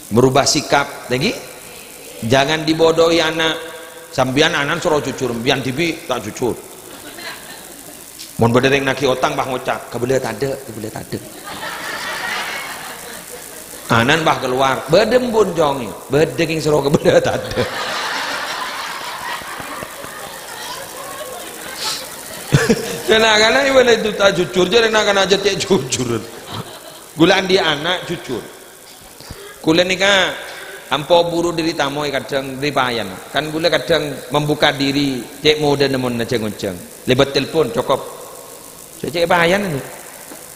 merubah sikap, lagi. Jangan dibodohi anak. Sampèyan ana'na soro jujur, sampèyan dhibi' ta' jujur. Mon bâdâ rèng naghi otang, pas ngoca', "Kabellâ tadâ', kabellâ tadâ'." Ana'na pas kalowar, "Bâdâ empon, Cong?" "Bâdâ, kèng soro kabellâ tadâ'." Kana'-kana' èbâlâ ta' jujur, jârèya na'-kana' jâ' cè' jujur. Ghulâ andi' ana' jujur. Ghulâ nèka ampo buru dâri tamoy, kadhâng dâri payan. Kan ghulâ kadhâng membuka diri cè' modâna mon jâng-onjâng. Lèbât telpon cokop. Cè', cè' payan nè.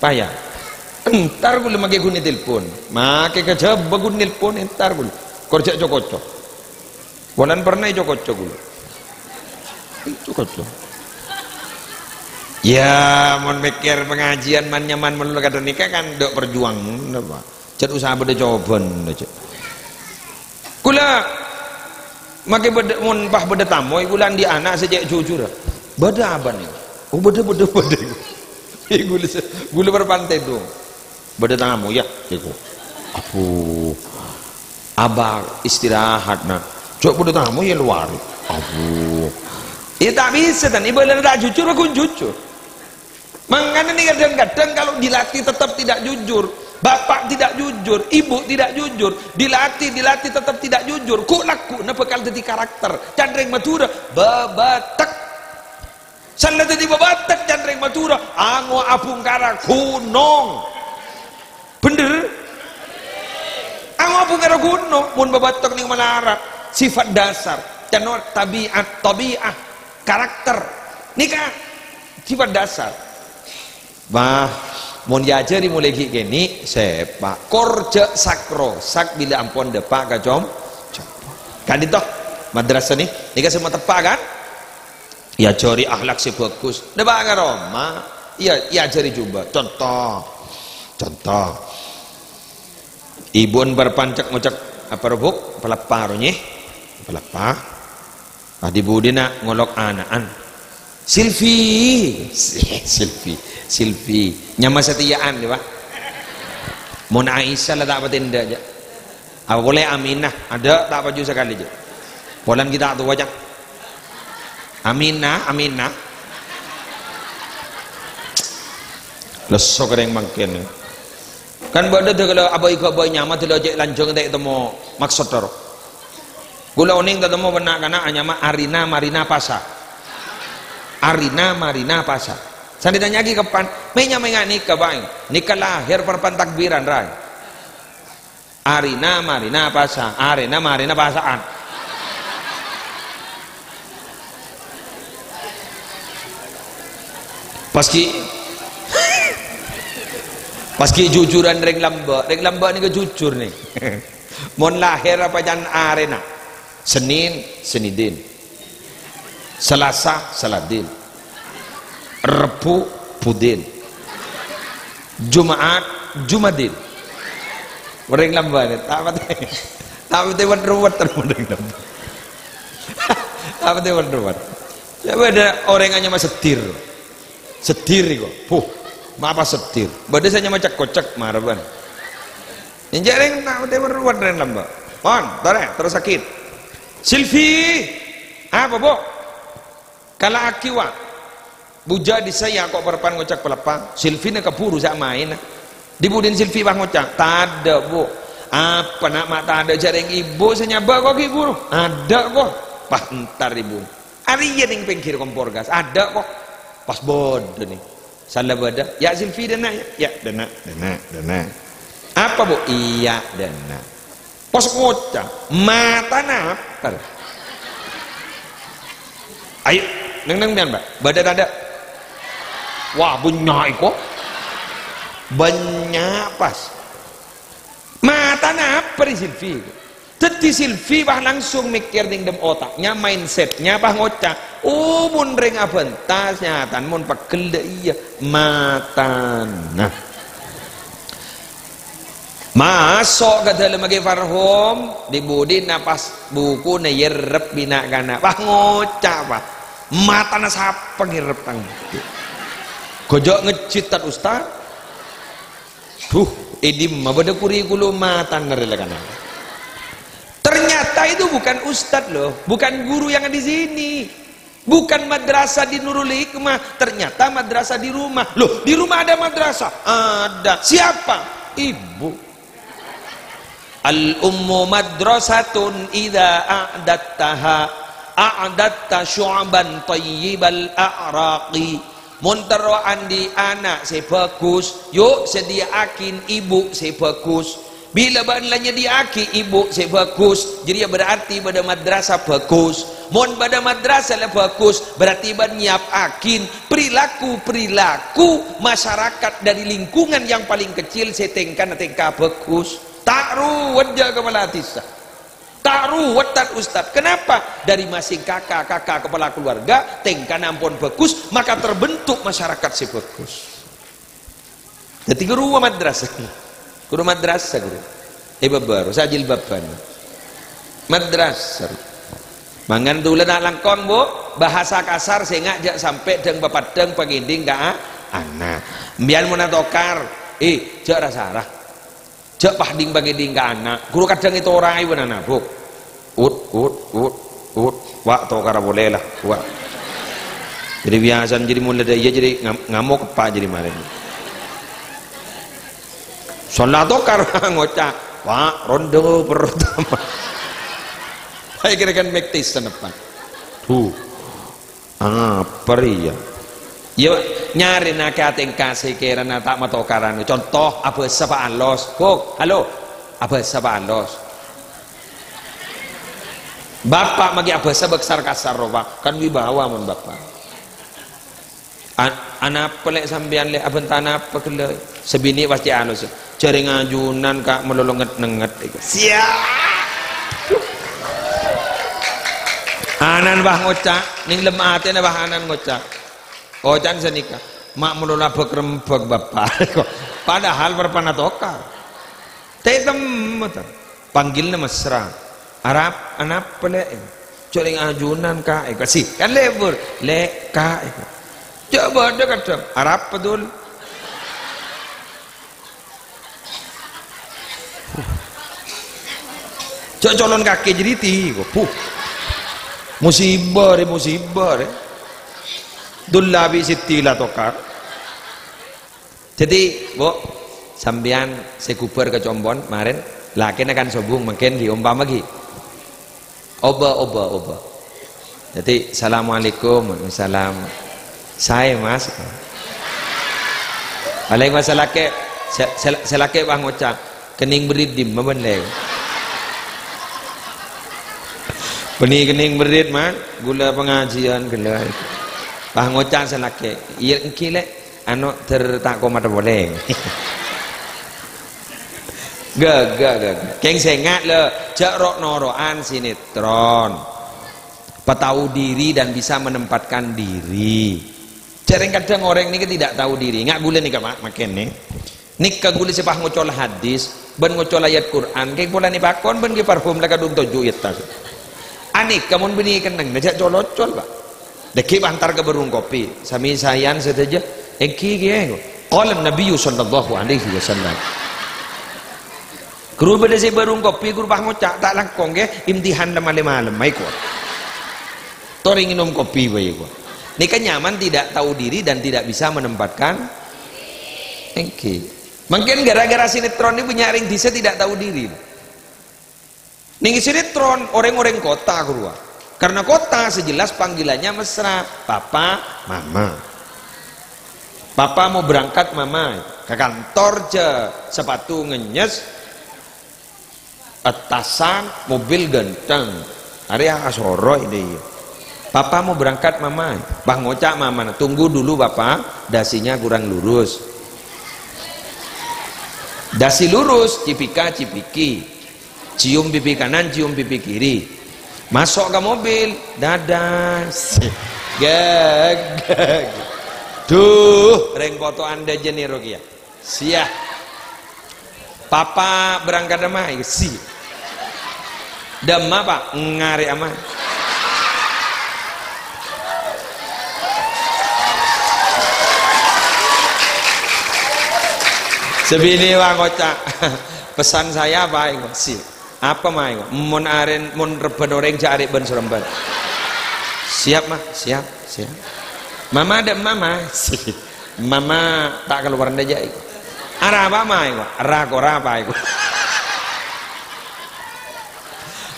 Payan. Entar ghulâ makè ghun telpon. Makè kajhâbhâ ghun nelpon, entar ghulâ. Kor jâ' co-koco. Polana pernah co-koco ghulâ. Co-koco. Ya, mon mèkkèr pangajiân man-nyaman malolo kadhâng nèka kan dâ' perjuangan, napa? Cè' usaha bâdâ cobâna, cè'. Ghulâ makè bâdâ, mon pas bâdâ tamoy, ghulâ andi' ana' sè cè' jujur. "Bâdâ abâ nèka?" "Oh, bâdâ, bâdâ, bâdâ." Ghulâ sè, ghulâ parpantè dong. "Bâdâ tamoy, yâ?" Èko. "Abbhu. Abâ istirahat, Na'." "Jâ' bâdâ tamoy è lowar." "Abbhu." Iyâ, ta' bisa, tan. Èbâlâna ta' jujur, ghun jujur. Mangkana nèka kadhâng-kadhâng kalau dilatih tetap tidak jujur, Bapak tidak jujur, ibu tidak jujur, dilatih, dilatih tetap tidak jujur, ghu', lagghu'na bhâkal dhâddhi karakter. Can rèng Madhurâ, bâbâtek. San la dhâddhi bâbâtek can rèng Madhurâ, ango' abhungkara ghunong. Bhender? Ango' abhungkara ghunong, mon bâbâtek nèng malarat. Sifat dasar. Can tabiat, tabi'ah, karakter. Nèka sifat dasar. Wah, mon èajhâri molaè ghi' kènè', sèpa'. Kor jhâ' sak-rosak bilâ ampon dâpa' ka com-, compo'. Ka'dinto, madrasah nè, nèka sè mateppa', kan? Èajhâri akhlak sè bhâghus. Dâpa' ka roma. Iyâ, èajhâri jhubâ'. Conto. Conto. Ibuwân bâr pancèk ngocèk apa, Rubuk? Paleppa, ro, nyè? Paleppa. Pas dhi-budhina ngolok ana'an. "Silvi." Silvi. Silvi. Nyama satèya'an, yâ, Pak. Mon Aisyah la ta' patè endâ', jâ'. Apa polè Aminah? Adâ', ta' paju sakalè, jâ'. Polana ghi' ta' towa, jâ'. Aminah, Aminah. Lesso ka rèng mangkèn. Kan bâdâ dâ' ghellâ' abâi-ghâbâi nyama dâ' lo cè' lanjhâng ta' ètemmo maksod, ro. Ghulâ onèng ta' temmo bân na'-kana' anyama Arina Marina Pasa. Arina Marina Pasa. San ètanya'aghi kapan? Mè' nyama ènga' nèka, Pak. Nèka lahèr parappa'na takbiran, ra. Arina Marina Pasa. Arena Marina Pasaan. Pas ghi', pas ghi' jujuran rèng lambâ'. Rèng lambâ' nèka jujur, nè. Mon lahèr apa can arena? Senin, Senidin. Selasa, Seladin. Rebbhu, Budin. Jumat, Jumadin. Orèng lambâ' nè, ta' patè, ta' patè wet-ruwet terro orèng lambâ'. Ta' patè wet-ruwet. Coba ada orang hanya Mas Sedir. Sedir iku. Puh, mapa Sedir? Bâdâ sè nyama cek-kocek, mara bân. Enjâ' rèng ta' patè wet-ruwet rèng lambâ'. Pon, torè, terus sakit. Silvi! Apa, Bu? Kala'aghi, wa. Bujâ dissa' ya, ko' parappa'na ngocèk paleppa. Silvina kabhuru sè amaèna. Dhi-budina Silvi pas ngoca', "Tadâ', Bu." "Apa, Na', ma' tadâ', jhâ' rèng ibu sè nyabâ' ko' ghi' buru?" "Adâ', ko'." Pas entar ibu. Arèya neng pèngghir kompor gas. "Adâ', ko'." Pas bâdâ nè. Sala bâdâ. "Ya, Silvi, dâ' enna', ya." "Ya, dâ' enna', dâ' enna', dâ' enna'." "Apa, Bu?" "Iyâ, dâ' enna'." Pas ngoca', "Matana apa?" "Ayo, neng-neng, mbiyan, Mbak. Bâdâ tadâ'?" "Wah, bânnya' iko. Bânnya' pas." "Matana apa rè Silvi?" Dhâddhi Silvi pas langsung mèkkèr neng dâlem otaknya, mindsetnya pas ngoca', "Oh, mon rèng abânta sanyatan, mon pegghel dâ' iyâ, matana." Maso' ka dâlemma Kè Farhom, dhi-budina pas bukuna èrrep bi' na'-kana'. Pas ngoca', pas, "Matana sapa ngèrrep tang bhuku? Ghâjâ' ngejjhit, Tad Ustad." Duh, è dimma bâdâ kurikulum matana rè la kana'? Ternyata itu bukan ustad, loh, bukan guru yang di sini. Bukan madrasah di Nurul Hikmah, ternyata madrasah di rumah. Loh, di rumah ada madrasah? Ada. Siapa? Ibu. "Al-ummu madrasatun idza a'dattaha, a'datta syu'ban thayyibal a'raqi." Mon terro andi' ana' sè bhâghus, yu' sadhiyâ'aghin ibu sè bhâghus. Bilâ bâ'na la nyadhiyâ'aghi ibu sè bhâghus, jârèya berarti bâdâ madrasah bhâghus. Mon bâdâ madrasah la bhâghus, berarti bâ'na nyiapaghin perilaku-perilaku masyarakat dari lingkungan yang paling kecil sè tèngkana tèngka bhâghus. Ta' ruwet jâ' kapala dhisa. Ta' ruwet, Tad Ustad. Kenapa? Dari masing kaka-kaka kepala keluarga, tèngkana ampon bhâghus, maka terbentuk masyarakat sè bhâghus. Dhâddhi ghuruwâ madrasah. Ghuru madrasah, ghuru. È bâbâru, sajilbaban. Madrasah. Mangkana dhulâ ta' langkong, Bu. Bahasa kasar sènga' jâ' sampè' dhâng-papaddhâng pangèdhing ka a-, ana'. Mbiyan mon atokar, eh, jâ' ra-sara. Jâ' paddhing pangèdhing ka ana'. Ghuru kadhâng ètoraè bân ana', Bu. Ut, ut, ut, ut. Wa', tokara polè la. Wa'. Jârèya biyasana jârèya mon la dâ' iyâ jârèya ngam-, ngamok eppa' jârèya marèna. Sala tokar ngoca', "Pak, ronde pertama." Ayo kira kan mektis senepan. Duh, apa ya? Ya, nyarènaghi atèngka sè kèrana ta' matokaran. Conto, abhâsa pa'alos. Buk, halo. Abhâsa pa'alos. Bapa' maghi abhâsa bâksar kasar rowa. Kan wibawa mon bapa'. An-, anapa lè' sampèyan lè'? Abhânta napa ghellâ'? Sè binè' pas cè' alus. Jhârèng ajunan, Ka', malolo nget-nengnget. Siap. Anan bâh ngoca', nèng lem atèna bâh anan ngoca'. Oca'na sanèka, "Ma' malolo abhâk-rembhâk, Bapa'." Padahal parpana tokar. Tè' temmo, to. Panggilna mesra. "Arapa, anapa, Lè'?" "Jhârèng ajunan, Ka'." Èkasè, kan lebur. "Lè', Ka'." Jhâ' bâdâ kadhâng. "Arapa, Dul?" Jhâ' colon kakè jârèya, ko. Puh. Musibah, rè, musibah, rè. Dul la bi' Siti la tokar. Dhâddhi, Bu, sampèyan sè ghubâr ka compo'na marèn, lakèna kan sobung, mangkèn ghi' ompama ghi. Obâ, obâ, obâ. Dhâddhi, "Assalamualaikum." "Waalaikumsalam." "Saè, Mas?" "Waalaikumsalam." Sè, sè, sè lakè' bâh ngoca', "Kenning berrit dimma bân, Lè'?" "Bânnè kenning berrit, Man. Ghulâ pangajiân ghellâ'." Bâh ngoca' sè lakè', "Iyâ, èngghi, Lè'." Anu, ter ta' komat polè. Ghâghâ, ghâghâ. Kèng sènga', lè, jhâ' ro'-noro'an sinetron. Patau diri dan bisa menempatkan diri. Jhârèng kadhâng orèng nèka tidak tahu diri. Nga' ghulâ nèka, Pak, mangkèn nè. Nèka ghulâ sè pas ngocola hadis, bân ngocola ayat Qur'an, kèng polana pakon bân Ki Parhum la kadhung toju' è attas. Anèka mon bânnè kennengnga jhâ' col-ocol, Pak. Dhâggi' pas entar ka bârung kopi, sami saèyan sadhâjâ, èngghi kèya, ko. Qala Nabiyyu sallallahu alaihi wasallam. Ghuru bâdâ sè bârung kopi, ghuru pas ngoca', "Ta' langkong, ghi, imtihan la malè-malem, ayo, ko." Torè ngènom kopi bhâi, ko. Nèka nyaman tidak tahu diri dan tidak bisa menempatkan, èngghi. Mangkèn gara-gara sinetron nèka bânnya' rèng dhisa tidak tahu diri. Nèng sinetron, orèng-orèng kota, ghuru. Karena kota sejelas panggilannya mesra, papa, mama. Papa mau berangkat, mama. Ka kantor jhâ', sepatu ngenyes, attasan, mobil ganteng. Arèya asoro ini. "Papa mau berangkat, mama." Pas ngoca' mamana, "Tunggu dulu, papa, dasinya kurang lurus." Dasi lurus, cipika, cipiki. Cium pipi kanan, cium pipi kiri. Maso' ka mobil, dadah. Gag, gag. Duh, rèng poto'an dâjâ nèro kèya. Siah. Papa berangkat dâmma, si. Dâmma, Pa', ngarè' ama. Sè binè wa ngoca', "Pesan saya apa, Iko?" Si. "Apa, Ma, Iko?" "Mon arèn, mon rebbhân orèng, jhâ' arè' bân-sorembhân." "Siap, Ma, siap, siap." "Mama dâ' emma, Ma?" Si. "Mama ta' kalowar dâjâ, Iko." "Arapa, Ma, Iko?" "Ra-kora, Pa, Iko."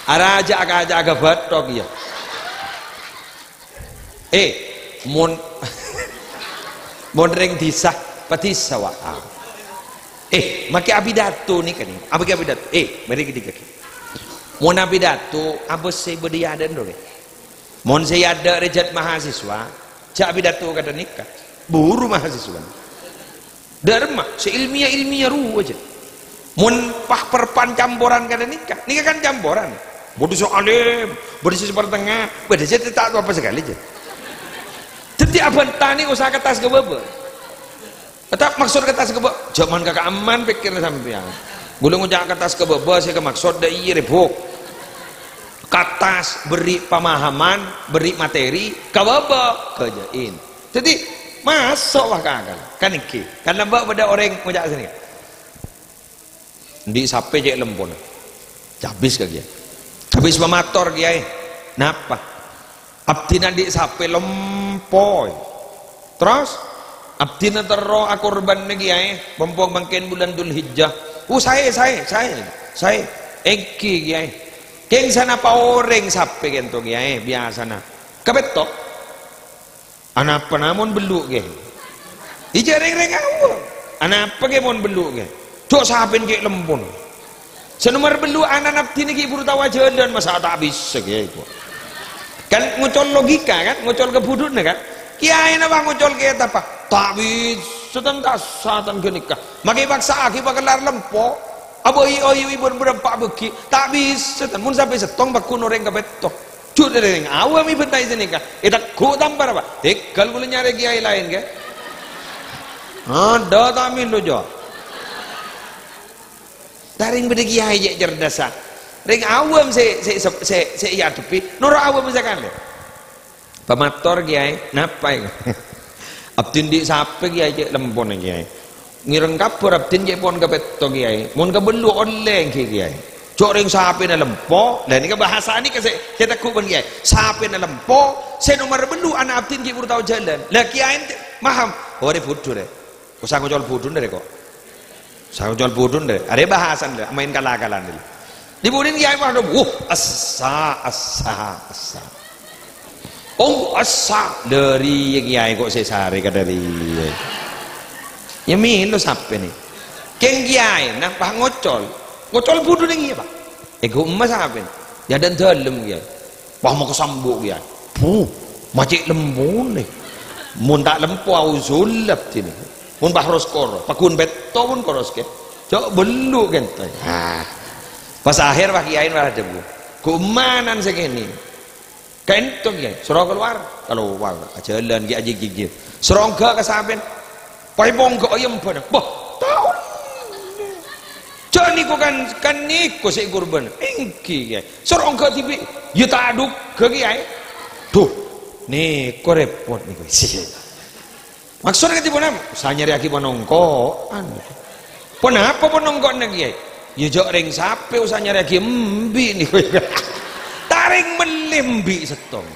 "Ara jhâ' ka-, jhâ' ka bâthok, iyâ." Eh, mon, mon rèng dhisa, padhisa, wa. Ah. Eh, makè apidato nèka, nè. Apa kè apidato? Eh, marè kè dhika, kè. Mon apidato, apa sè bâdâ è adâ'na, rè? Mon sè è adâ' rè jhât mahasiswa, jhâ' apidato kadhâng nèka. Buru mahasiswa. Dâ' remma, sè ilmiah-ilmiah rowa jhâ. Mon pas-, parpan camporan kadhâng nèka, nèka kan camporan. Bâdâ sè alim, bâdâ sè sapartengnga, bâdâ sè ta' tao apa sakalè jhâ. Dhâddhi abhântanè osa ka attas ka bâbâ. Tetep maksod ka attas ka bâbâ, jhâman ka ka'emman pèkkèrra sampèyan. Ghulâ ngoca' ka attas ka bâbâ sè kamaksod dâ' iyâ rè, Bu. Ka attas berri' pemahaman, berri' materi, ka bâbâ ghâjâ'in. Dhâddhi, maso' wa ka akal. Kan èngghi. Kan lambâ' bâdâ orèng ngoca' sanèka. Andi' sapè cè' lempona. Cabis ka kèya. Cabis mamator, Kèyaè. Napa? Abdhina andi' sapè lempo. Terros? Abdhina terro akorbhâna, Kèyaè, pompong mangkèn bulân Dzulhijjah. Oh, saè, saè, saè, saè. Èngghi, Kèyaè. Kèng sanapa orèng sapè kènto, Kèyaè, biyasana? Kapètto'. Anapa namon bellu', Kè? Ijâ rèng-rèng awam. Anapa, Kè, mon bellu', Kè? Jhâ' sapèna cè' lempona. Sè nomer bellu' ana'na abdhina ghi' bhuru tao ajhâlân, masa ta' bisa, Kè, kok. Kan ngocol logika, kan? Ngocol kabhudhuna, kan? Kèyaèna pas ngocol kètab, ta' bisa, tan, ta' sah, tan, ghânèka. Makè èpaksa'aghi pakellar lempo. Abâi-oyu bân bârâmpa bâgi. Ta' bisa, tan. Mon sampè' sèttong, pagghun orèng kapètto'. Jhâ' dhâri rèng awam èbhânta sè nèka. Ètegghu' tampar, Pak. Tèghâl kaulâ nyarè kèyaè laèn, Kè. Adâ' ta' mèlo, Jo. Tarèng bâdâ kèyaè cè' cerdassa. Rèng awam sè, sè, sè, sè, sè èadhebbhi, noro' awam sakalè. Pamator, Kèyaè, napa, èngghi? Abdhi andi' sapè, Kèyaè, cè' lempona, Kèyaè. Ngèrèng kabhâr abdhina cè' pon kapètto', Kèyaè. Mon kabellu' ollè, èngghi, Kèyaè. Jhâ' rèng sapèna lempo, la nèka bhâsa nèka sè, sè tegghu' bân Kèyaè. Sapèna lempo, sè nomer bellu' ana' abdhina ghi' bhuru tao ajhâlân. La Kèyaè ente, maham. Orè budhu, rè. Osa ngocol budhuna, rè, kok. Osa ngocol budhuna, rè. Arè bhâsana, rè. Maèn kal-akalan, rè. Dibudhin Kèyaè padâ, "Wuh, essa, essa, essa." "Oh, essa." Dhâri Kèyaè kok sè sarè ka dhâri. Yâ mèlo sapèna. Kèng Kèyaèna pas ngocol. Ngocol budhuna kèya, Pak. Èghu' emma sapèna. Yâ dâlem, Kèyaè. Pas maka sambu', Kèyaè. Puh, ma' cè' lempona. Mon ta' lempo, auzullâ abdhina. Mon pas ros koro, pagghun pètto' pon koros, Kè. Jhâ' bellu' kènto. Ah. Pas akhèr, pas Kèyaèna pas adhâbu. Ghu' emma ana'na sè kènè'. Kènto, Kèyaè. Soro kalowar. Kalowar. Ajhâlân, Kè, ajhigghigghir. Soro ongghâ ka sapèna. Pas èpongghâ, oh, yâ embhâna. Bâh, ta' ollè. Jhâ' nèko kan, kan nèko sè èkorbhâna. Èngghi, Kè. Soro ongghâ dhibi'. Yâ ta' adhughâ, Kèyaè. Duh, nèko rèpot nèko. Maksod kadhi ponapa? Osa nyarèyaghi panongko'an. Ponapa panongko'anna, Kèyaè? Yâ jhâ' rèng sapè osa nyarèyaghi embi' nèko. Ta' rèng mellè embi' sèttong.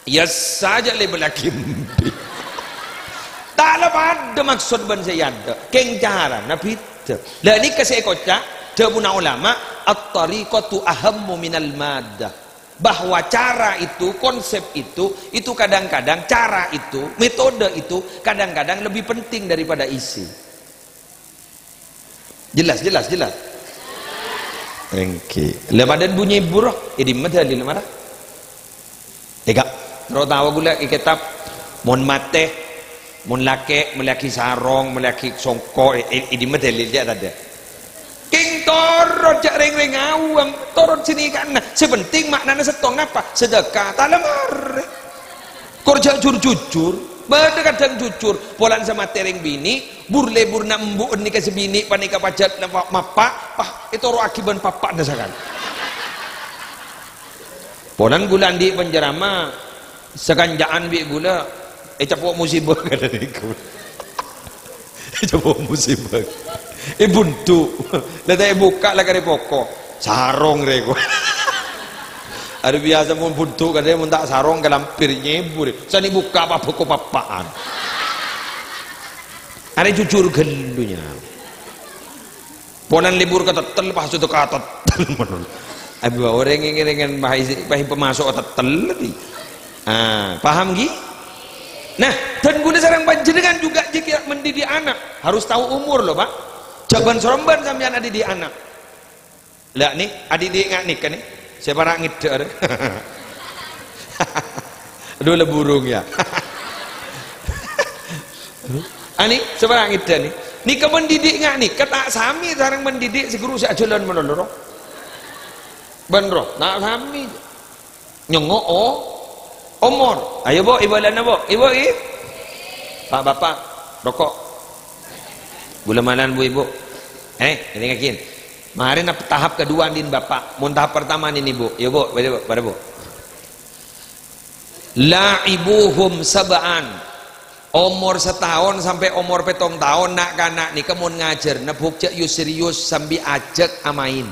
Yâ saja lè bellâghi embi'. Ta' la padâ maksod bân sè èadâ', kèng carana bhidhâ. La nèka sè èkoca', dhâbuna ulama, "At-thariqatu ahammu minal maddah." Bahwa cara itu, konsep itu, itu kadang-kadang, cara itu, metode itu kadang-kadang lebih penting daripada isi. Jelas, jelas, jelas? Èngghi. La padâ bunyi buruh, è dimma dalil mara? Èngghi. Terro tao ghulâ è kètab, mon matè, mon lakè', mellèyaghi sarong, mellèyaghi songko', è, è, è dimma dalil jâ' tadâ'? Kèng torot jâ' rèng-rèng awam, torot sè nèka'na. Sè penting ma'nana sèttong napa? Sedekah, ta' la marè. Kor jâ' jur-jujur, bâdâ kadhâng jujur, polana sè matè rèng binè', bur-lèburna embu'en nèka sè binè' panèka pajhât napa mappa', pas ètoro'aghi bân pappa'na sakalè. Polana ghulâ andi' panceramah, sakanca'an bi' ghulâ, ècapo' musibâ kadhâng nèko. Ècapo' musibâ. Èbundu'. La ta' èbukka' la karè poko'. Sarong rè ko. Arè biyasa mon bundu' kadhâng mon ta' sarong kalampir nyèbu rè. Sanè bukka' apa boko pappa'an. Arè jujur ghâllu nya. Polana lebur ka tettel, pas sudah ka tettel, menurut. Abi orèng ngèrèng pas isi, pas pamaso' ka tettel, di. Ah, paham, ghi? Nah, dan ghulâ sareng panjhennengngan juga jika mendidik anak, harus tahu umur, loh, Pak. Jhâ' bân-sorombân sampèyan adidik anak. La, ni, adidik nga' nèka, ni. Sè para' ngèdhâ', rè. Aduh, la burung, ya. Ani, sè para' ngèdhâ', ni. Nèka mendidik nga' nèka ta' samè sareng mendidik sè ghuru sè ajhâlân malolo, ro. Bân, ro, ta' samè. Nyongngo', o-, omor. Ayo, Bu, Ibu, alana, Bu. Ibu, i. Pak, Bapak, roko'. Ghulâ malana, Bu, Ibu. Eh, èdingngaghi. Marèna tahap kedua, din, Bapak. Mon tahap pertama, nin, Ibu. Yo, Bu, bâdâ, Bu, bâdâ, Bu. La'ibuhum sab'an. Omor sataon sampè' omor pèttong taon, na'-kana' nèka mon ngajhârâna, Bu, jhâ' yo serius sambi ajhâk amaèn.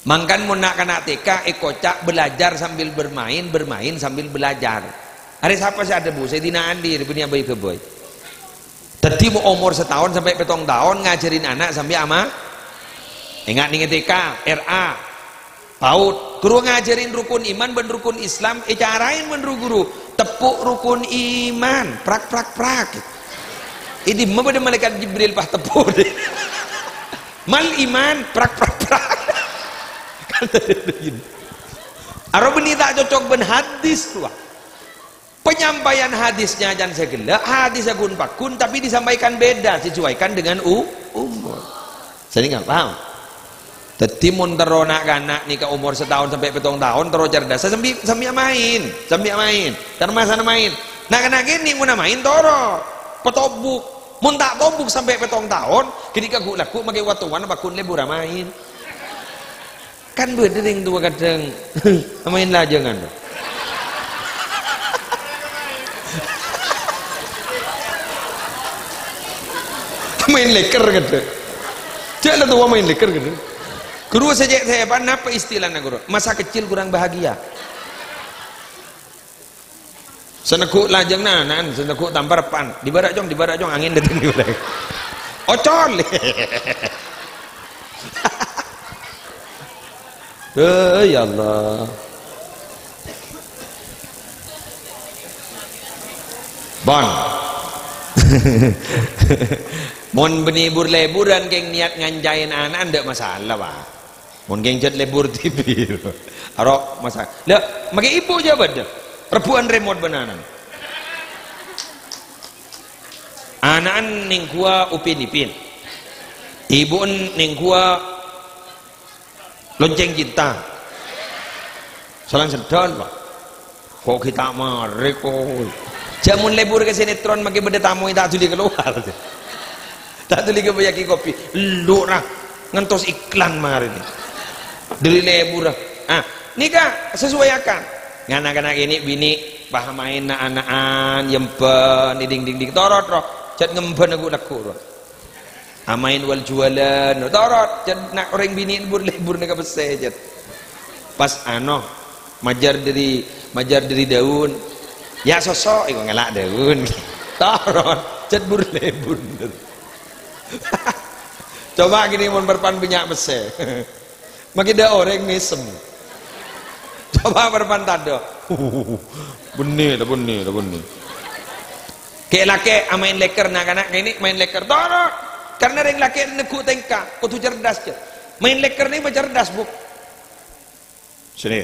Mangkana mon na'-kana' T K èkoca' belajar sambil bermain, bermain sambil belajar. Arè sapa sè adhâbu? Sayyidina Ali, rè bânnè abâi-ghâbây. Dhâddhi, mo-, omor sataon sampè' pèttong taon ngajhârin ana' sampè' ama-, enga' neng T K, R A, PAUD. Ghuru ngajhârin rukun iman bân rukun Islam, ècaraè bân ru-ghuru. Teppo' rukun iman, prak, prak, prak. È dimma bâdâ malaèkat Jibril pas teppo'. Mal iman, prak, prak, prak. Kan tadi begini. Aro bânnè ta' cocok bân hadis, rowa. Penyampaian hadisnya can sè ghellâ', hadis ghun-paghun, tapi disampaikan beda, sesuaikan dengan u-, umur. Sennengnga, paham? Dhâddhi, mon terro na'-kana' nèka omor sataon sampè' pèttong taon, terro cerdas, sampè', sampè' maèn, sampè' maèn. Termasana maèn. Na'-kana' kènè' mon maèn, toro'. Patobuk. Mon ta' tobuk sampè' pèttong taon, ghânèka ghu'-lagghu' makè wattowan paghun lebur amaèn. Kan bâdâ rèng towa kadhâng amaèn lajângan. Maèn lèker kadhâng. Jhâ' la towa maèn lèker kadhâng. Ghuru sè cè' sèpan, napa istilana, Ghuru? Masa kecil kurang bahagia. Sè neggu' lajângnga ana'na, sè neggu' tampar eppa'na. Dibârâ', Cong, dibârâ', Cong, angèn dâteng dibârâ'. Ocol. Eh, ya Allah. Bon. Mon bânnè bur-leburan kèng niat ngancaèn ana', endâ' masalah, Pak. Mon kèng jhât lebur dhibi'. Aro masa. Lah, makè ibu jhâ' bâdâ. Rebbhu'ân remote bân ana'na. Ana'na nèng ghuwâ Upin Ipin. Ibu'na nèng ghuwâ Lonceng Cinta. Salang sèndhâl, Pak. Kok ghi' ta' marè, kok. Jhâ' mon lebur ka sinetron makè bâdâ tamoy ta' dhuli kalowar. Ta' dhuli ka Bayaki Kopi. Ellora ngantos iklan marèna. Dhuli lebur. Ah, nèka sesuaiakan. Ngana-kana kènè' binè' pas maèn na'-ana'an, yembhân, ding-ding-ding, torot, ro. Jhât ngembhân lagu-lagu, ro. Amaèn wal juwalan, torot, jhât na' orèng binè' bur-lebur nèka pèssè, jhât. Pas ano, majâr dâri, majâr dâri dâun. Ya soso, èko ngala' dâun. Torot, jhât bur-lebur. Coba gini mon parpan bânnya' pèssè. Makè dâ' orèng mèsem. Coba parpan tadâ'. Bânnè, la bânnè, la bânnè. Kè'-lakè' amaèn lèker, na'-kana' kènè' maèn lèker. Toro'. Karna rèng lakè' neggu' tèngka, kodhu cerdas, jhâ'. Maèn lèker nèka cerdas, Bu. Sini.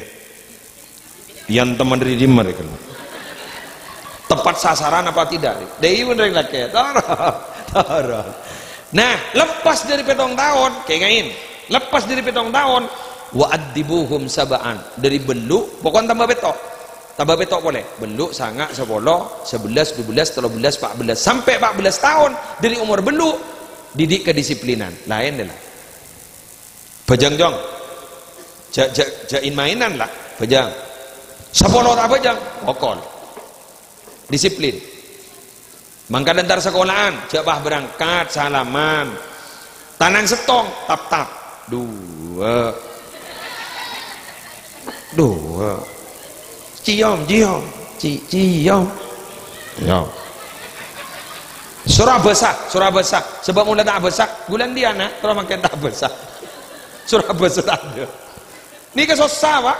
Yan teman dari dimma rèya? Tepat sasaran apa tidak? Dâi bân rèng lakè'. Toro'. Toro'. Nah, lepas dâri pèttong taon, kèngèng. Lepas dâri pèttong taon, "Wa addibuhum sab'an." Dâri bâllu', pokon tamba pètto'. Tamba pètto' polè. Bâllu', sanga', sapolo, sabellâs, dubellâs, tello bellâs, pa' bellâs. Sampè' pa' bellâs taon, dâri omor bâllu', didik kedisiplinan. Laèn, la. Bhâjâng, Cong. Jhâ', jhâ', jhâ' in-maènan, la. Bhâjâng. Sapolo ta' bhâjâng, pokol. Disiplin. Mangkana entar sakola'an, jhâ' pas berangkat, salaman. Tanang sèttong, tap-tap. Duwâ'. Duwâ'. Ciom, ciom. Ci-, ciom. Ciom. Soro abhâsa, soro abhâsa. Sabâb mon la ta' abhâsa, ghulâ andi' ana', terro mangkèn ta' abhâsa. Soro abhâsa tadâ'. Nèka sossa, Pak.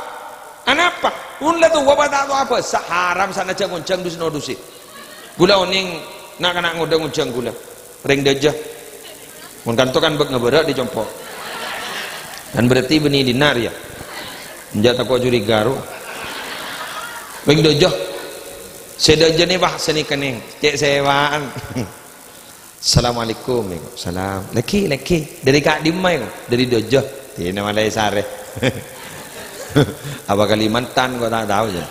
Anapa? Mon la towa, Pak, ta' tao abhâsa, haram sanajjhân ngonjhâng dus-nodusè. Ghulâ onèng na'-kana' ngodâ ngonjhâng ghulâ. Rèng dâjâ. Mon kanto kan bâk ngabârâ' dâri compo'. Kan berarti bânnè dinna' rèya. Enjâ' tako' curiga, ro. Rèng dâjâ. Sè dâjâ nè, Pak, sanèka nèng. Cè' sèwa'an. "Assalamualaikum." "Waalaikumsalam." "Lagi, lagi. Dâri ka'dimma, èko?" "Dâri dâjâ." Dinna' malaè sarè. Apa Kalimantan, kok ta' tao, jâ.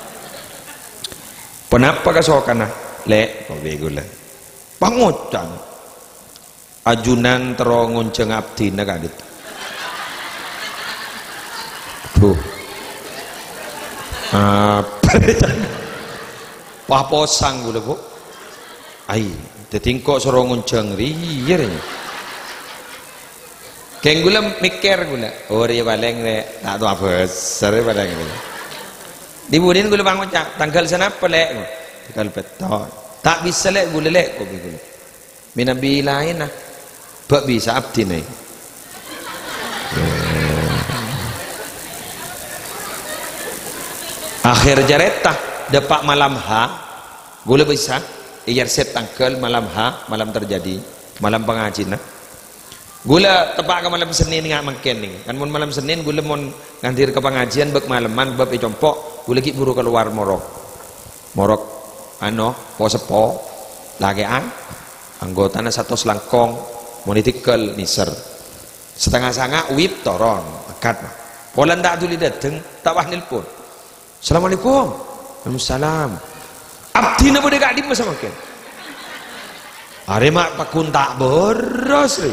"Ponapa kasokanna, Lè'?" Kopi ghulâ. Pangoca'na. "Ajunan terro ngonjhâng abdhina ka'dinto." Duh. Apa? Wah, posang ghulâ, Bu. Ai, dhâddhi engko' soro ngonjhâng rèya, rèya. Kèng ghulâ mèkkèr ghulâ. Oh, rèya palèng, rè, ta' tao abhâsa rè palèng, rè. Dhi budina ghulâ pangoca', "Tangghâl sanapa, Lè'?" Kal petto'. Ta' bisa, Lè', ghulâ, Lè', kopi ghulâ. Mènabi laènna. Bâ' bisa abdhina. Akhèr carèta, dâpa' malam H, ghulâ bisa, èyarset tangghâl malam H, malam terjadi, malam pangajina. Ghulâ teppa' ka malem Sennèn nga' mangkèn nèng. Kan mon malem Sennèn ghulâ mon ngadir ka pangajiân bâk maleman bâb è compo', ghulâ ghi' buru kalowar morok. Morok, ano, po-seppo, lakè'an, anggotana satos langkong, mon èdhigghâl nèser. Satengnga sanga' wit toron, mangkat, Pak. Polana ta' dhuli dâteng, ta' wah nelpon. "Assalamualaikum." "Waalaikumsalam." "Abdhina bâdâ è ka'dimma samangkèn?" "Arè ma' pagghun ta' bârâs, rè."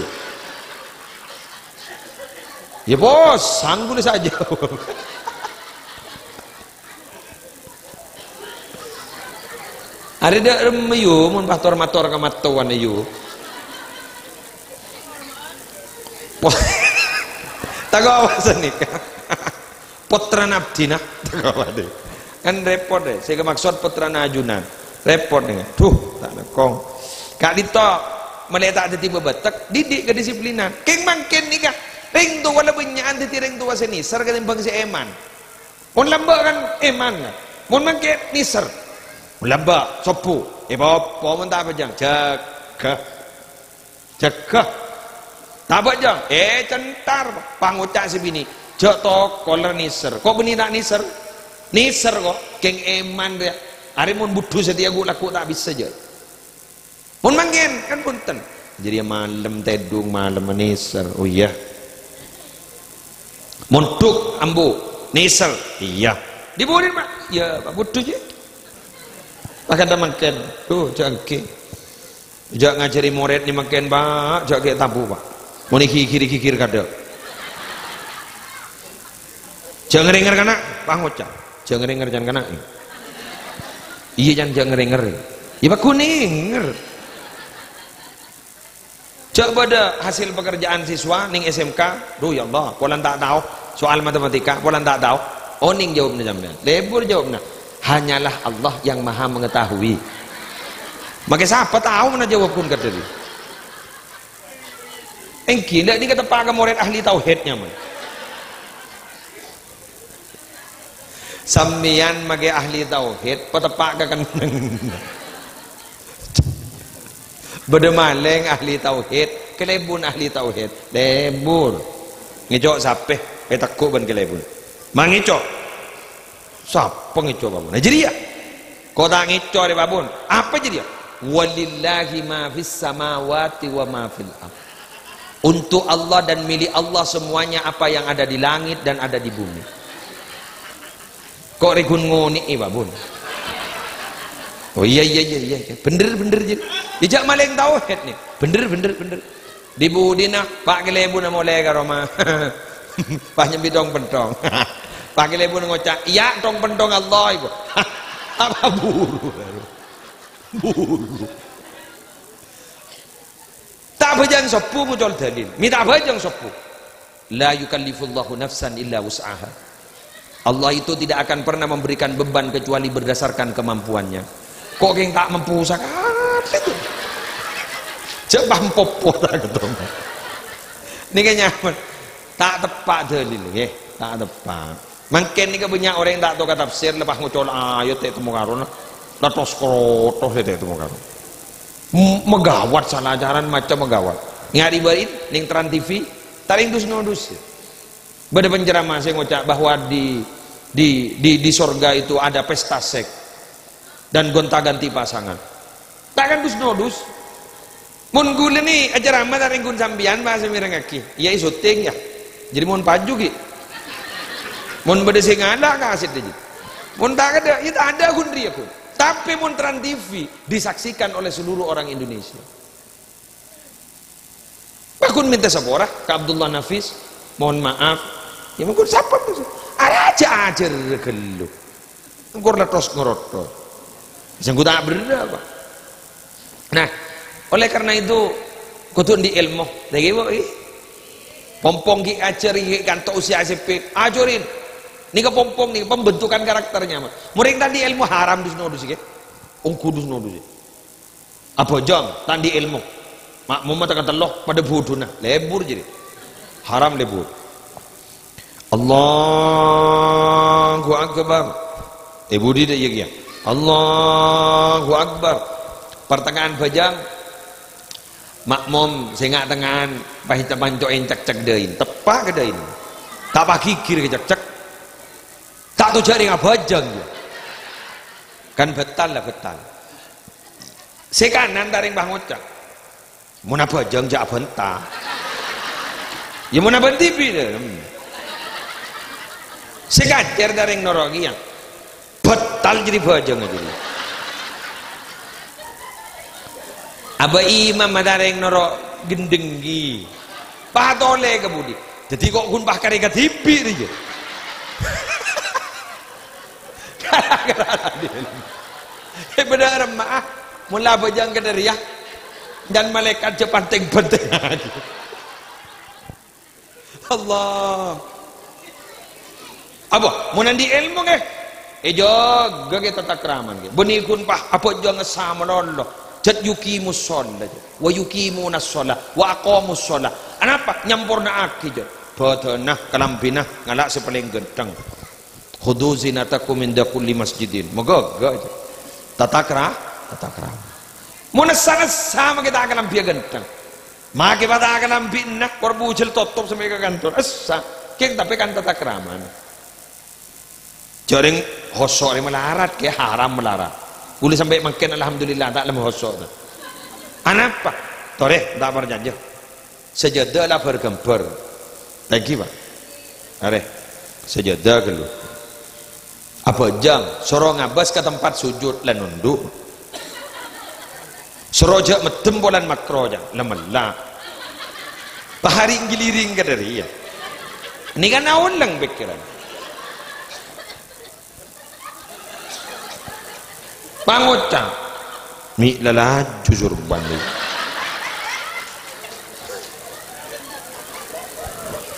"Ya, Bos, sangguna saja." Arè dâ' remma, yu, mon pastor mator ka mattowana, yu. Po-, tako' apa sanèka? Pottrana abdhina, tako' apa, dhi? Kan repot, è. Sè kamaksod pottrana ajunan. Repot, nèng. Duh, ta' langkong. Ka'dinto, mèlè ta' dhâddhi bâbâtek, didik kedisiplinan. Kèng mangkèn nèka, rèng towa la bânnya'an dhâddhi rèng towa sè nèser katèmbhâng sè èman. Mon lambâ' kan èman, kan? Mon mangkèn nèser. Mon lambâ', sobbhu, èpopo mon ta' abhâjâng, jâgâ. Jâgâ. Ta' abhâjâng, ècentar, pangoca' sè binè'. Jâ' toko la nèser. Ko' bânnè ta' nèser? Nèser, ko'. Kèng èman, rèya. Arè mon budhu satèya ghu'-lagghu' ta' bisa, jâ'. Mon mangkèn, kan bhunten. Jârèya malem tèdung, malem nèser. Oh, iyâ. Mondhuk ambu, nèser. Iyâ. Dhi budi, Pak? Iyâ, Pak, budhu, jâ'. Makana mangkèn. Duh, jâ' ènggi. Jâ' ngajhâri morèd nè mangkèn, Pak. Jâ' ghi' tabu, Pak. Mon èghighir-ghighir kadhâ'. Jâ' ngèrèngèr kana', pangoca'. Jâ' ngèrèngèr can kana'. Iyâ, can jâ' ngèrèngèr. Iyâ, pagghun ngèrèngèr. Jâ' bâdâ hasil pekerjaan siswa nèng S M K, duh, ya Allah, polana ta' tao. Soal matematika, polana ta' tao. Onèng jâwâbbhâ sampèyan. Lebur jâwâbbhâ. Hanyalah Allah yang Maha Mengetahui. Makè sapa tao mana jâwâb ghun kadhâri? Ènggi, ndak nèka teppa' ka morèd ahli tauhid nyamana. Sampèyan makè ahli tauhid, pateppa' ka kennengngan. Bâdâ malèng ahli tauhid, kalèbun ahli tauhid, lebur. Ngèco' sapè, ètegghu' bân kalèbun. Mangèco'. Sapa ngèco' Bâbun? Nah, jârèya. Ko' ta' ngèco' rè Bâbun. Apa jârèya? "Walillahi ma fis samawati wa ma fil ard." Untuk Allah dan milik Allah semuanya apa yang ada di langit dan ada di bumi. Ko' rè ghun ngonè'è Bâbun. Oh, iyâ, iyâ, iyâ, iyâ. Bhender, bhender, jâ. Iyâ, jâ' malèng tauhid nè. Bhender, bhender, bhender. Dhi-budhina, Pak Kalèbunna molè ka roma. Pas nyambi tong-pentong. Pak Kalèbunna ngoca', "Iyâ, tong-pentong Allah iku." Apa buru? Buru. Ta' abhâjâng sobbhu mocol dalil. Mè' ta' abhâjâng sobbhu. "La yukallifullahu nafsan illa wus'aha." Allah itu tidak akan pernah memberikan beban kecuali berdasarkan kemampuannya. Ko' kèng ta' mampu sakalè, jâ'. Jâ' pampopo ta' ketemu. Nèka nyaman. Ta' teppa' dalil, ngghi. Ta' teppa'. Mangkèn nèka bânnya' orèng ta' tao ka tafsir, lepas ngocol ayat ta' temmo karona. Latos krotos ta' temmo karona. M-, magawat, salah ajaran macam magawat. Ngari bâri' nèng Trans T V, ta' rèng dus-nodus. Bâdâ penceramah sè ngoca' bahwa di, di, di, di sorga itu ada pesta seks dan gonta-ganti pasangan. Ta' kan dus-nodus. Mon ghulâ nè acaramah ta' rèng ghun sampèyan, pas sè mèrengngaghi. Iyâ, syuting, yâ. Jadi mon paju ghi. Mon bâdâ sè ngala' kasèt jâ. Mon ta' kadâ', yâ ta' adâ' ghun rèya, ghun. Tapè mon Trans T V disaksikan oleh seluruh orang Indonesia. Pagghun mènta sapora ka Abdullah Nafis, mohon maaf. Yâ, mangkon sapa tuh? Arè ajhâr-ajhâr ghâllu. Engko' latos ngarotto. Sèngko' ta' berrâ', Pak. Nah, oleh karena itu, kodhu andi' èlmo. Lagi, Bu, iki. Pompong ghi' ajhâr, ghi' kanto usia S M P. Ajhârin. Nèka pompong nèka, pembentukan karakternya, Pak. Mon rèng ta' andi' èlmo haram dus-nodus, ghi. Ongghu dus-nodus. Abhâjâng, ta' andi' èlmo. Ma'mumma ta' katello, padâ budhuna. Lebur jârèya. Haram lebur. Allahu Akbar. È budi dâ' iyâ kèya. Allahu Akbar. Partenga'an bhâjâng. Ma'mum sè nga'-tengnga'an, pas èpanco' èncak-cak dâin. Teppa' ka dâin. Ta' pas ghighir ka cak-cak. Ta' tojâ' rèng abhâjâng, yâ. Kan bâtal la, bâtal. Sè kanan ta' rèng pas ngoca'. Mon abhâjâng jhâ' abhânta. Yâ mon abhânta bi', hmm. Sè kacèr ta' rèng noro' kèya. Bâtal jârèya bhâjângnga jârèya. Abâ imam ta' rèng noro' ghendheng ghi. Patolè ka budi. Dhâddhi kok ghun pas karè kadhibi' rèya. È bâdâ remma'a, mola abhâjâng kadâ' rèya. Jân malaèkat jhâ' pantèng-pantèng. Allah. Apa? Mon andi' èlmo, ngghi? Èjâgâ, ngghi, tatakraman, ngghi. Bânnè ghun pas abhâjâng sa malolo. Jhât yuqimus shalah, jhât. Wa yuqimunas shalah. Wa aqamus shalah. Anapa? Nyamporna'aghi, jhât. Bâdâna, kalambhina, ngala' sè palèng ghântheng. "Khudzu zinatakum inda kulli masjidin." Moghâ-ghâ, jhât. Tatakra-, tatakraman. Mon essa-essa makè ta' kalambhiyâ ghântheng. Makè pas ta' kalambhina, kor bujel totop sampè' ka kantor. Essa, kèng tapè kan tatakraman. Jhâ' rèng hoso' rè malarat, kè haram malarat. Kulâ sampè' mangkèn alhamdulillah ta' lem hoso' ta. Anapa? Torè, ta' parcajâ. Sajâdâ la bâr-ghembâr. Thank you, Pak. Arè. Sajâdâ ghâllu. Abhâjâng, soro ngabâs ka tempat sujud, la nondhu'. Soro jhâ' meddem polana makro, jhâ', la mella'. Paharing-giliring kadâ' rèya. Nèka naollèng pèkkèran. Pangoca'. Mi' la laju surban, mi'.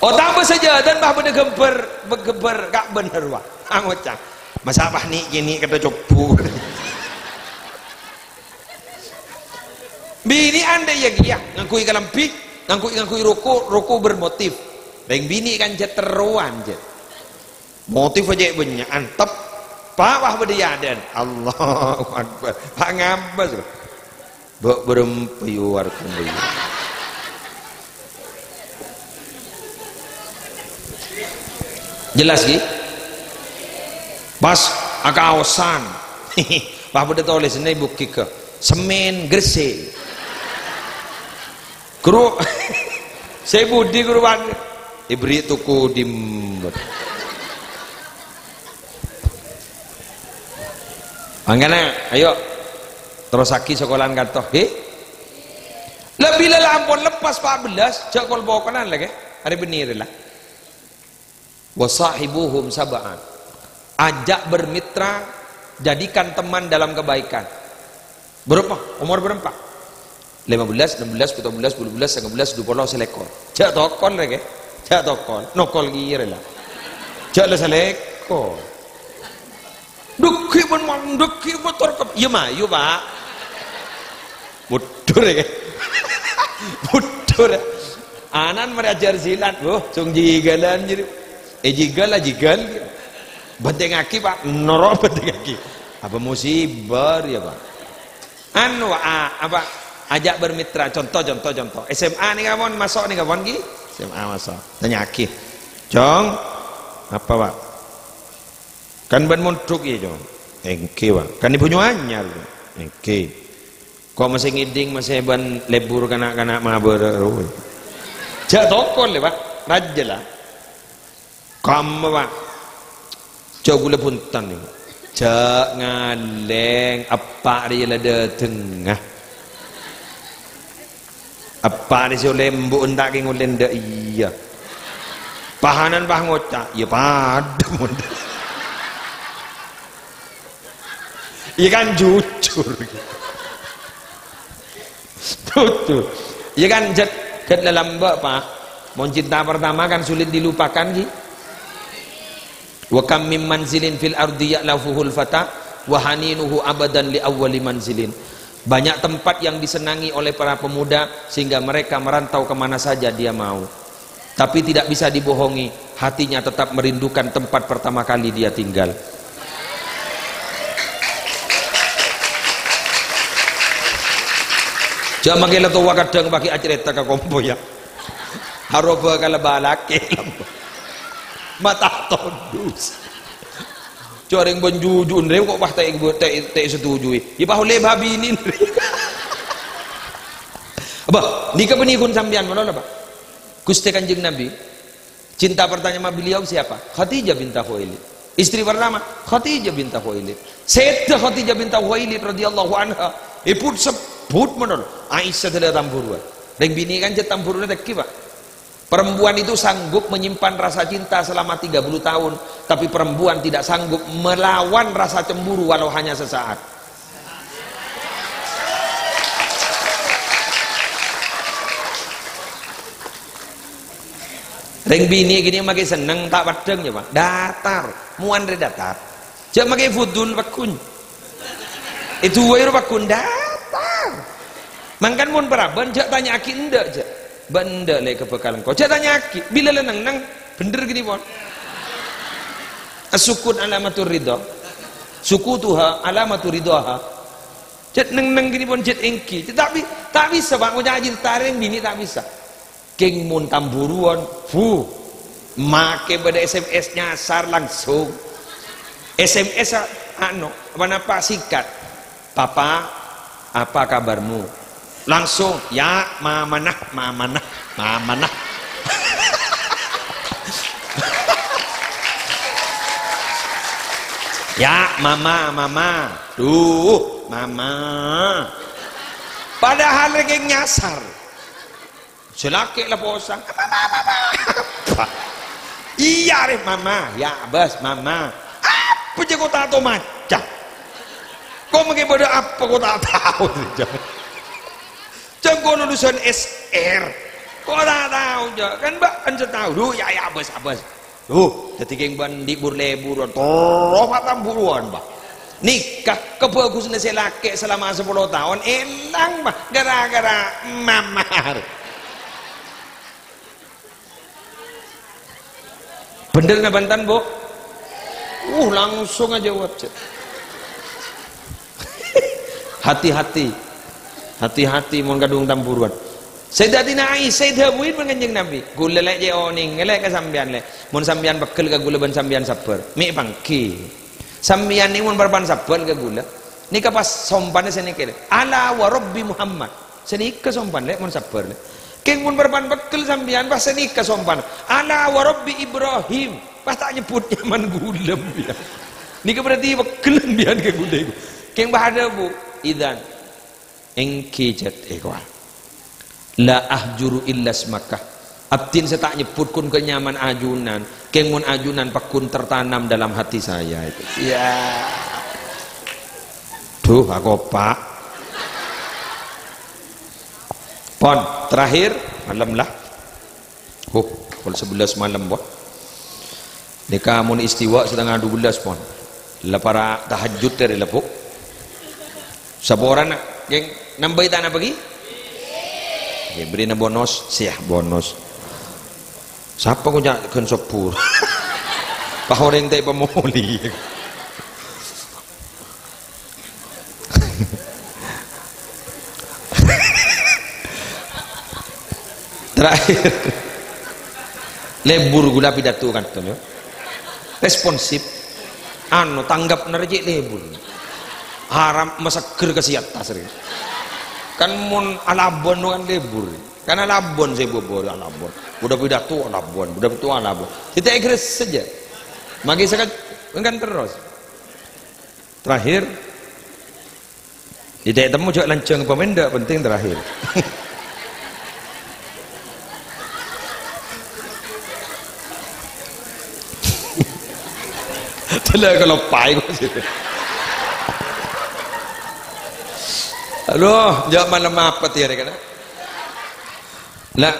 Otabâ sajâdâna, bah, bâdâ ghembâr, bâ-, ghembâr ka' bhendher, wah. Pangoca'. Masa' pas ni'-kèni' kadâ' cobbu. Binè' andâ' iyâ kèya, ngangghuy kalambhi, ngangghuy, ngangghuy roko, roko bermotif. Rèng binè' kan jhâ' terrowan, jhâ'. Motif jhâ' bânnya'an, teppa' wah bâdâ è adâ'ân. Allahu Akbar. Pa' ngabâs, lho. Bâ' bârâmpa yu warga bâyâ. Jelas, ghi? Pas akaosan. Wah bâdâ tolèsanna è bukit ka. Semen, Gresik. Guru, sè budi, Guru, Pak? Èbherri' toko dimmer. Mangkana, ayo, terrossaghi sakolaan kanto, he? Lebbi la ampon lepas empat belas, jhâ' kol-pokolan la, ghi? Arè bânnè rè la. "Wa shahibuhum sab'an." Ajak bermitra, jadikan teman dalam kebaikan. Bârâmpa? Omor bârâmpa? Lèma bellâs, ennem bellâs, pèttong bellâs, bâllu bellâs, sangang bellâs, dupolo, salèkor. Jhâ' tokol rè, ghi. Jhâ' tokol. Nokol kèya rè la. Jhâ' la salèkor. Dhâggi' bân mon dhâggi' motor ke-, iyâ mayu, Pak. Mudhur, ghi. Mudhur. Ana'na marè ajhâr silat, bu, song jigâlân jârèya. Eh, jigâl la jigâl. Bhântèngaghi, Pak. Noro' bhântèngaghi. Apa musibâ rèya, Pak? Anu, a-, apa, ajak bermitra. Conto, conto, conto. S M A nèka pon, maso' nèka pon, ghi? S M A maso'. Tanya'aghi. "Cong, apa, Pak? Kan bân mondhuk, yâ, Cong?" "Èngghi, Pak." "Kan è Banyuanyar?" "Èngghi." "Kok masè ngèdhing, masè bân lebur ka na'-kana' mabârâ rowa?" Jhâ' tokol, yâ, Pak. Rajâ, la. Kamma, Pak? Jhâ' ghulâ bhunten, nèko. Jhâ' ngalèng, eppa' rèya la dâtengnga. Eppa' rèya sè ollè embu'en ta' kèng ollè endâ' iyâ. Pahanan pas ngoca', "Iyâ padâ mon." Iyâ kan jujur. Betul. Iyâ kan, jhât, jhât lalamba', Pak. Mon cinta pertama kan sulit dilupakan, ghi. "Wa kam min manzilin fil ardi ya'lafuhul fata Wa haninuhu abadan li awwali manzilin. Banyak tempat yang disenangi oleh para pemuda sehingga mereka merantau ke mana saja dia mau. Tapi tidak bisa dibohongi, hatinya tetap merindukan tempat pertama kali dia tinggal. Jhâ' mangkèn la towa kadhâng paghi' acarèta ka kompoyya. Aroba ka la bâlâkè. Mata tondus. Jhâ' rèng bân juju'en rèya kok pas ta' ta' ta' setujui. Yâ pas ollè bâbinèn. Apa? Nèka bânnè ghun sampèyan malolo, Pak. Ghustè Kanjeng Nabi, cinta pertama beliau siapa? Khadijah binta Khuwailid. Istri pertama, Khadijah binta Khuwailid. Sayyidah Khadijah binta Khuwailid radhiyallahu anha. Èbhut-sebbhut malolo. Aisyah dâlâ tambhuruwân. Rèng binè' kan jhâ' tambhuruwân tèngghi, Pak. Perempuan itu sanggup menyimpan rasa cinta selama tiga puluh tahun, tapi perempuan tidak sanggup melawan rasa cemburu walau hanya sesaat. Rèng binè' ghânèka makè senneng, ta' peddhâng yâ, Pak. Datar, mowan rè datar. Jhâ' makè fudun pagghun. Èduwâi ro pagghun datar. Mangkana mon paraban jhâ' tanya'aghi endâ', jhâ'. Bâ' endâ' lè' ka bhâkal engko'. Jhâ' tanya'aghi. Bilâ la neng-neng, bhender ghânèka pon. As-sukut alamatur ridha. Sukutuha alamatu ridhaha. Jhâ' neng-neng ghânèka pon jhâ' èngghi. Jhâ' ta' bi-, ta' bisa, Pak, ngoca' ajin tarèng binè' ta' bisa. Kèng mon tambhuruwân, bu, makè bâdâ S M S nyasar langsung. S M S a-, anu, apa-napa singkat. "Papa, apa kabarmu?" Langsung, "Ya, mamanah, mamanah, mamanah." "Ya, mama, mama. Duh, mama." Padahal rèng nyasar. Sè lakè' la posang. "Mama, mama." "Iyâ, rè, mama." "Ya, bâs, mama." "Apa jhâ' ko' ta' tao maca? Ko' makè bâdâ apa ko' ta' tao?" "Jhâ' ko' lulusan S R. Ko' ta' tao, jhâ'. Kan bâ'na sè tao." "Duh, ya, ya, bâs, bâs." Duh, dhâddhi kèng bân andi' bur-lèburan, terro patambhuruwân, Pak. Nèka, kabhâghusânna sè lakè' salama sapolo taon èlang, Pak, gara-gara mamar. Bhender napa enten, Bu? Uh, langsung ajâwâb, jhâ'. Hati-hati. Hati-hati mon kadhung tambhuruwân. Sayyidatina Aisyah èdhâbuwi bân Kanjeng Nabi, "Ghulâ lè' cè' onèng, lè' ka sampèyan, lè'. Mon sampèyan peggel ka ghulâ bân sampèyan sabbhâr, mè' pangghi. Sampèyan nèko mon parappa'na sabbhâr ka ghulâ, nèka pas sompana sanèka, lè'. Ala wa Rabbi Muhammad." Sanèka sompana, lè', mon sabbhâr, lè'. Kèng mon parappa'na peggel sampèyan, pas sanèka sompana. "Ala wa Rabbi Ibrahim." Pas ta' nyebbhut nyamana ghulâ, ya. Nèka berarti peggel sampèyan ka ghulâ. Kèng pas adhâbu, "Idzan, èngghi jhât èkowa. La ahjuru illa ismaka." Abdhina sè ta' nyebbhut ghun ka nyamana ajunan. Kèng mon ajunan pagghun tertanam dalam hati saya itu. Ya. Duh, akopa'. Pon, terakhir, malem la. Huh, pokol sebelas malem, pon. Nèka mon istiwa setengah dua belas, pon. La para' tahajjud dâri la, Bu. Saporana, ghi' nambâi ta' napa, ghi? Ghi', bherri'na bonus, siah bonus. Sapa kok nya' ghân sobbhur? Pas orèng ta' pamolè. Terakhir. Lebur ghulâ pidato kantong, ya. Responsif. Anu, tanggap nara cè' lebur. Haram masegger ka si attas, rè. Kan mon alabon kan lebur. Kan alabon sè bobor alabon. Bâdâ pidato alabon, bâdâ pidato alabon. Kita agres saja. Magi sakat, kan terus. Terakhir, tidak temu juga lanjang pemain, tidak penting terakhir. Tidak kalau pai kok sih. Aduh, jawab mana apa tiar kena. Lah,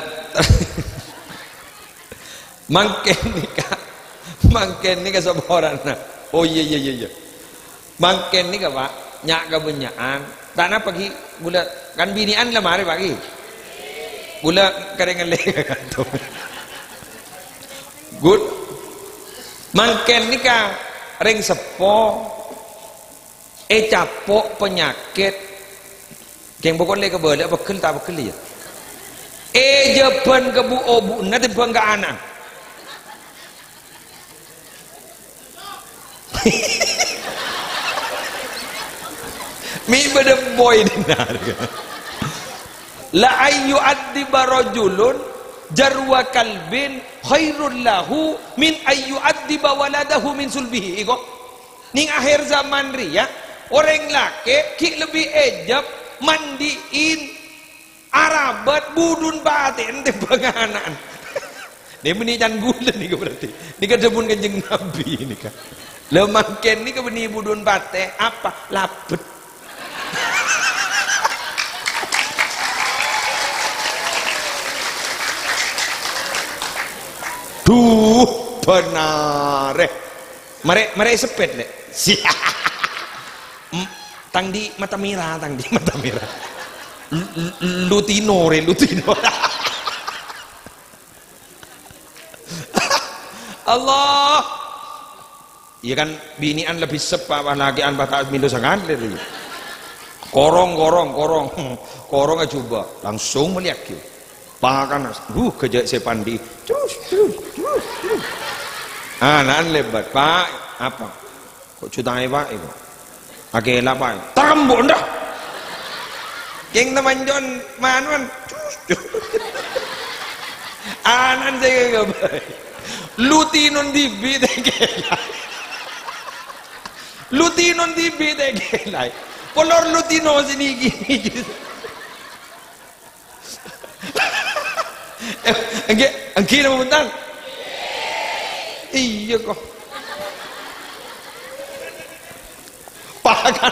mangkèn nèka, mangkèn nèka sapa orana? Oh, iya, iya, iya, iya. Mangkèn nèka, Pak, nya' kabânnya'an. Ta' napa, ghi, ghulâ kan binè'an la marè, Pak, ghi. Ghulâ karè ngallè ka kantor. Ghul-, mangkèn nèka rèng seppo ècapo' panyakèt. Kèng pokok lè kabâlâ, pegghel ta' pegghel, yâ? Èjhâbhân ka bu-, obu'na tèmbhâng ka ana'. Mi' bâdâ poin. La an yu'adziba rajulun jarwa kalbin khairul lahu min an yu'adziba waladahu min sulbihi. Iko. Nèng akhèr zaman rèya, orèng lakè' ghi' lebbi èjhâb mandi'in Arabât budun patè'en tèmbhâng ana'na. Nè, bânnè can ghulâ nèka berarti. Nèka dhâbuna Kanjeng Nabi nèka. La mangkèn nèka bânnè budun patè', apa? Labet. Duh, bânarè. Marè, marè sepet, Lè'. Sia. M-, tang di' mata mèra, tang di' mata mèra. L-, l-, lutino rè, lutino. Allah. Iyâ kan, binè'an lebbi seppa, lakè'an pas ta' mèlo sakalè rè. Korong, korong, korong. Korong ajhubâ', langsung mellèyaghi. Pakana, duh, ghâjâ' sè pandi. Cus, cus, cus, cus. Ana'na lèbât, "Pak, apa?" "Kok jhâ' taè, Pak, iko?" "Akèla, Pak." "Tarembu, endâ'." Kèng tamanjon manuan. Cus, cus. Ana'na sè ghâbây. Lutino dhibi' tèkèlaè. Lutino dhibi' tèkèlaè. Polor lutino sè nèkè. Eh, èngghi, èngghi napa bhunten? Iyâ, kok. Pakan.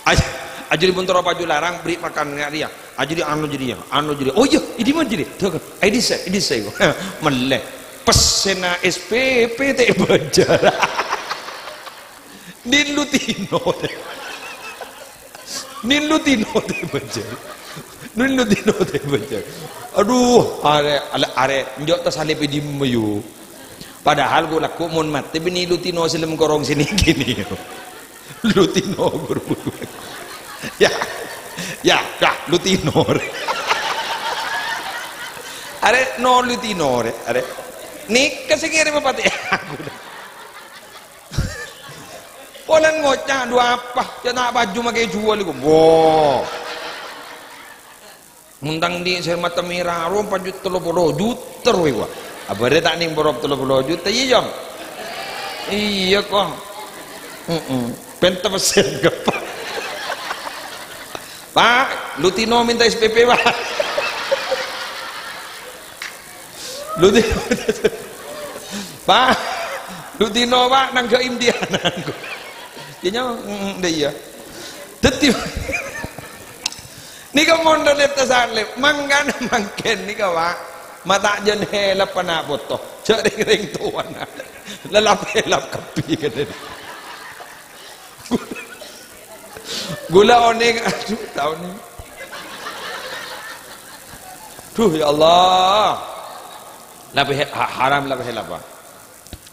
Aj-, ajâ dipun toro paju larang, beri pakan nga' rèya. Ajâ di anu jârèya, anu jârèya. Oh iyâ, è dimma jârèya? Tuh, è dissa', è dissa', kok. Mellè. Pèssèna S P P ta' èbâjâr. Nèng lutino. Nèng lutino ta' èbâjâr. Nèng lutino ta' èbâjâr. Adhu, arè, arè, arè, enjâ' tasalèp è dimma, yu. Padahal ghu-, lagghu' mon matè bânnè lutino sè lem korong sè nèkè, yu. Lutino, ghuru. Yâ, yâ, yâ, lutino rè. Arè, no lutino rè, arè. Nèka sè ngèrèm patè aku. Polana ngoca', "Dhu apa? Jhâ' ta' paju makè juwâl iku." Wo. Mon tang di' sè mata mèra, ro paju tello polo juta rowa. Abârâ ta' nèng borop tello polo juta, iyâ, Jong? Iyâ, kok. Heeh. Pènta pèssè, Pak. Pak, lutino minta S P P, Pak. Lutino. Pak, lutino, Pak, nangghâ' Indiana. Iyâ, nyong, mm, mm, dâ' iyâ. Dhâddhi, nèka mon dhâddhi tasalèp, mangkana mangkèn nèka, Pak. Ma' ta' jân hèlap ana' poto. Jhâ' rèng-rèng towana. Lelap-hèlap kabbhi, katanya. Ghulâ onèng, adhu, ta' onèng. Duh, ya Allah. Lap-, ha-, haram lap-, hèlap, Pak.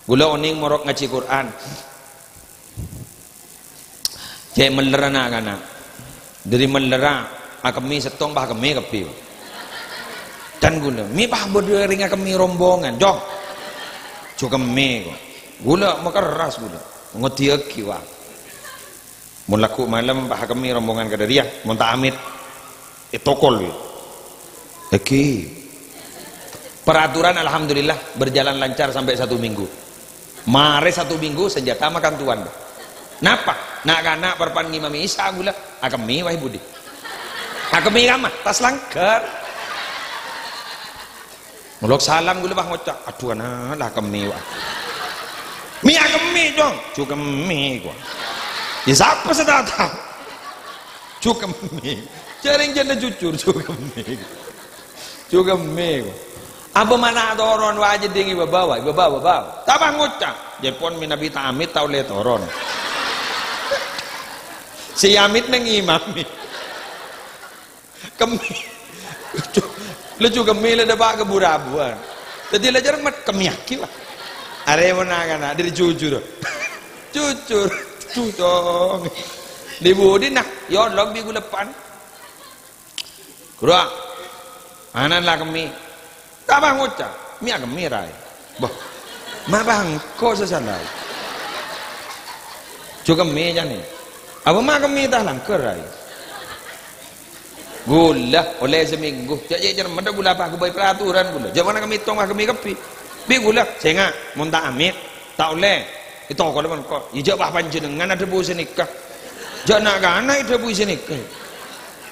Ghulâ onèng morok ngajhi Qur'an. Cè' mellèra na'-kana'. Dhâri mellèra, akemmè sèttong, pas akemmè kabbhi. Dân ghulâ, "Mè' pas bâdâ rèng akemmè rombongan, Cong." "Jhâ' kemmè, kok." Ghulâ makerras ghulâ. Ngodiyâghi, wah. Mon lagghu' malem, pas akemmè rombongan kadhâ' rèya, mon ta' amèt, ètokol, yâ. Èghi. Peraturan, alhamdulillah, berjalan lancar sampai satu minggu. Marè satu minggu, senjata makan tuan. Napa? Na'-kana' parappa'na ngimami Isya ghulâ, akemmè waè budi. Akemmè kamma? Attas langghâr. Ngolok salam ghulâ pas ngoca', "Adhu, ana' la akemmè, wa." "Mè' akemmè, Cong." "Jhâ' kemmè, kok." "Yâ, sapa sè ta' tao?" "Jhâ' kemmè." Jhâ' rèng jhâna jujur, "Jhâ' kemmè." "Jhâ' kemmè, kok." Apa mana toron, wa, jhâ' dingngè bâbâ, wa, bâbâ, bâbâ. Ta' pas ngoca', "Jhâ' pon mènabi ta' amèt, ta' ollè toron." Sè amit mèng imamè. Kemmè. Lucu, lucu kemmè la dâpa' ka bu-rabuwân. Dhâddhi la jhâremmet kemmèyaghi, wah. Arè mon na'-kana' dhâri jujur. Jujur. Duh, cong. Di budina, yolong bi' ghulâ pan. Ghuru, anan la kemmè. Ta' bâ' ngoca', mè' akemmè, Raè. Bâh, ma' bâ' engko' sè sala. Jhâ' kemmè, jâni. Apa ma' kemmè ta' langghâr, Raè? Ghulâ, ollè samènggu. Jhâ' cè' jhâremmet ghulâ apa, ghâbây peraturan ghulâ. Jhâ' bâ'na kemmè tong, ma' kemmè kabbhi. Bi' ghulâ, sènga', mon ta' amit, ta' ollè. Ètokol mon ko'. Iyâ, jhâ' bâ' panjhennengngan adhâbu sanèka. Jhâ' na'-kana' èdhâbui sanèka.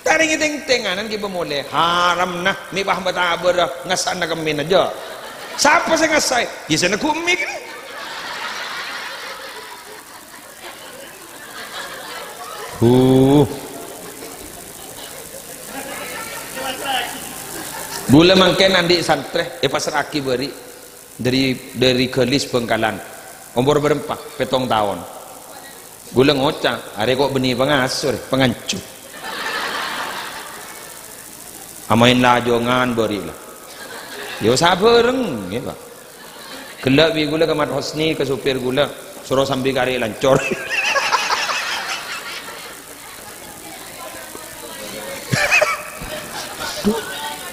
Tarèngè tèng-tènganan ghi' pamolè. Haramna, mè' bâ' bâtabârâ, ngassa'na kemmèna, jhâ'. Sapa sè ngassaè? Iyâ, sè neggu' mè' kènè. Huh. Ghulâ mangkèn andi' santrè, èpassra'aghi bâri'. Dhâri, dhâri Galis Bhângkalan. Ompor bârâmpa? Pèttong taon. Ghulâ ngoca', "Arè ko' bânnè pangasuh, rè, panganco." Amaèn lajongan bâri' la. Yo sabhâreng, ya, Pak. Ghellâ' bi' ghulâ ka Mat Hosni, ka supir ghulâ, soro sambi karè lancor.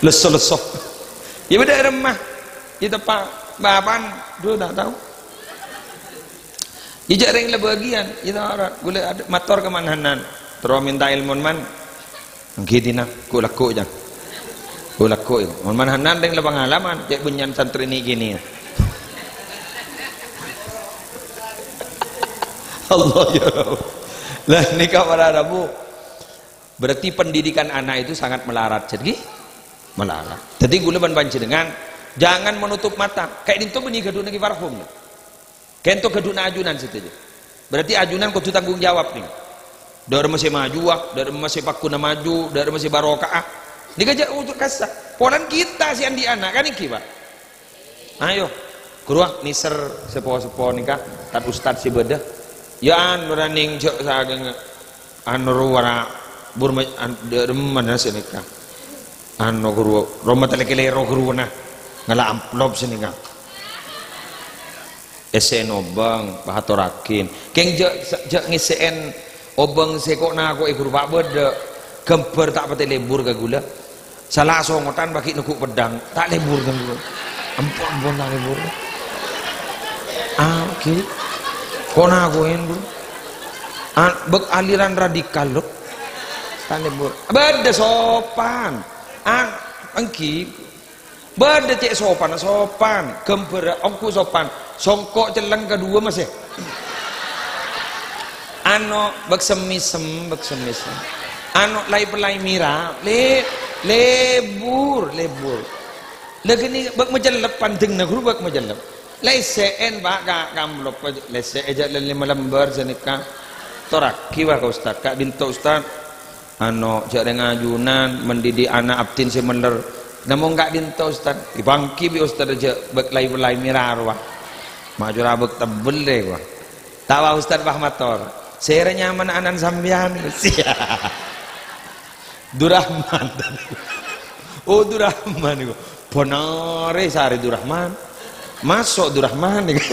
Lesso-lesso. Ya bâdâ è remma. Iteppa' bapa'na, duh, ta' tao. Ijâ' rèng la bâgiyân, iyâ ta' ora. Ghulâ ad-, mator ka Man Hanan. Terro mènta èlmon, Man. Èngghi dinah, ghu'-lagghu', jâng. Ghu'-lagghu', mon Man Hanan rèng la pangalaman, cè' bânnya'an santrè nè'-kènè'. Allah ya Rabb. Lah, nèka para rabu. Berarti pendidikan anak itu sangat melarat. Jadi, melarat. Jadi, ghulâ bân panjhennengngan, jangan menutup mata. Ka'dinto bânnè ghâdhuwânna Ki Farhum, ya. Ka'dinto ghâdhuwânna ajunan sadhâjâ. Berarti ajunan kodhu tanggung jawab, nèng. Dâ' remma sè majuwâ, dâ' remma sè pagghuna maju, dâ' remma sè barokah. Nèka jhâ' ojuk kassa'. Polana kita sè andi' ana', kan èngghi, Pak? Ayo, ghuru, ah, nèser sepo-sepo nèka, tad-ustad sè bâdâ. Ya, anu, ra nèng jhâ' sakèng, anu, rowa ra, bur ma-, an-, dâ' remma sè nèka. Anu, ghuru, roma tali kalèro ghuruna. Ngala' amplop sè nèka. Èssè'è obâng, bâ' atorraghi. Kèng jhâ', jhâ' ngèssè'è obâng sè ko'-nako'è ghuru, Pak, bâdâ. Ghâmbhâr ta' patè lebur ka ghulâ. Sala songotan bâgi neggu' peddhâng, ta' lebur kan, Bro? Ampon, ampon, ta' lebur. Ah, oke. Ko'-nako'è, Bro. Ah, bâk aliran radikal, lo. Ta' lebur. Bâdâ sopan. Ah, èngghi. Bâdâ cè' sopanna, sopan. Ghâmbhârrâ ongghu sopan. Songko' cellèng kaduwâ masè. Ano, bâk semmèsem, bâk semmèsem. Ano, lai-pellai mèra, le-, lebur, lebur. Lâ ghâni bâk macellep pandhângnga ghuru bâk macellep. Lèssè'è, Pak, ka, ka amplop, lèssè'è jhâ' lè-, lèma lembâr sanèka. Torraghi, wah, ka Ustad, ka'dinto, Ustad. Ano, jhâ' rèng ajunan mendidik ana' abdhina sè mellèr. Namong ka'dinto, Ustad? Èpangghi bi' Ustad jhâ' bâk lai-pellai mèra rowa. Ma' cora bâk tebbel, rè, wah. Ta' wah Ustad, wah mator. Sèra nyamana anan sampèyan? Durrahman. Oh, Durrahman iku. Bhânarè sarè Durrahman. Maso' Durrahman nèka.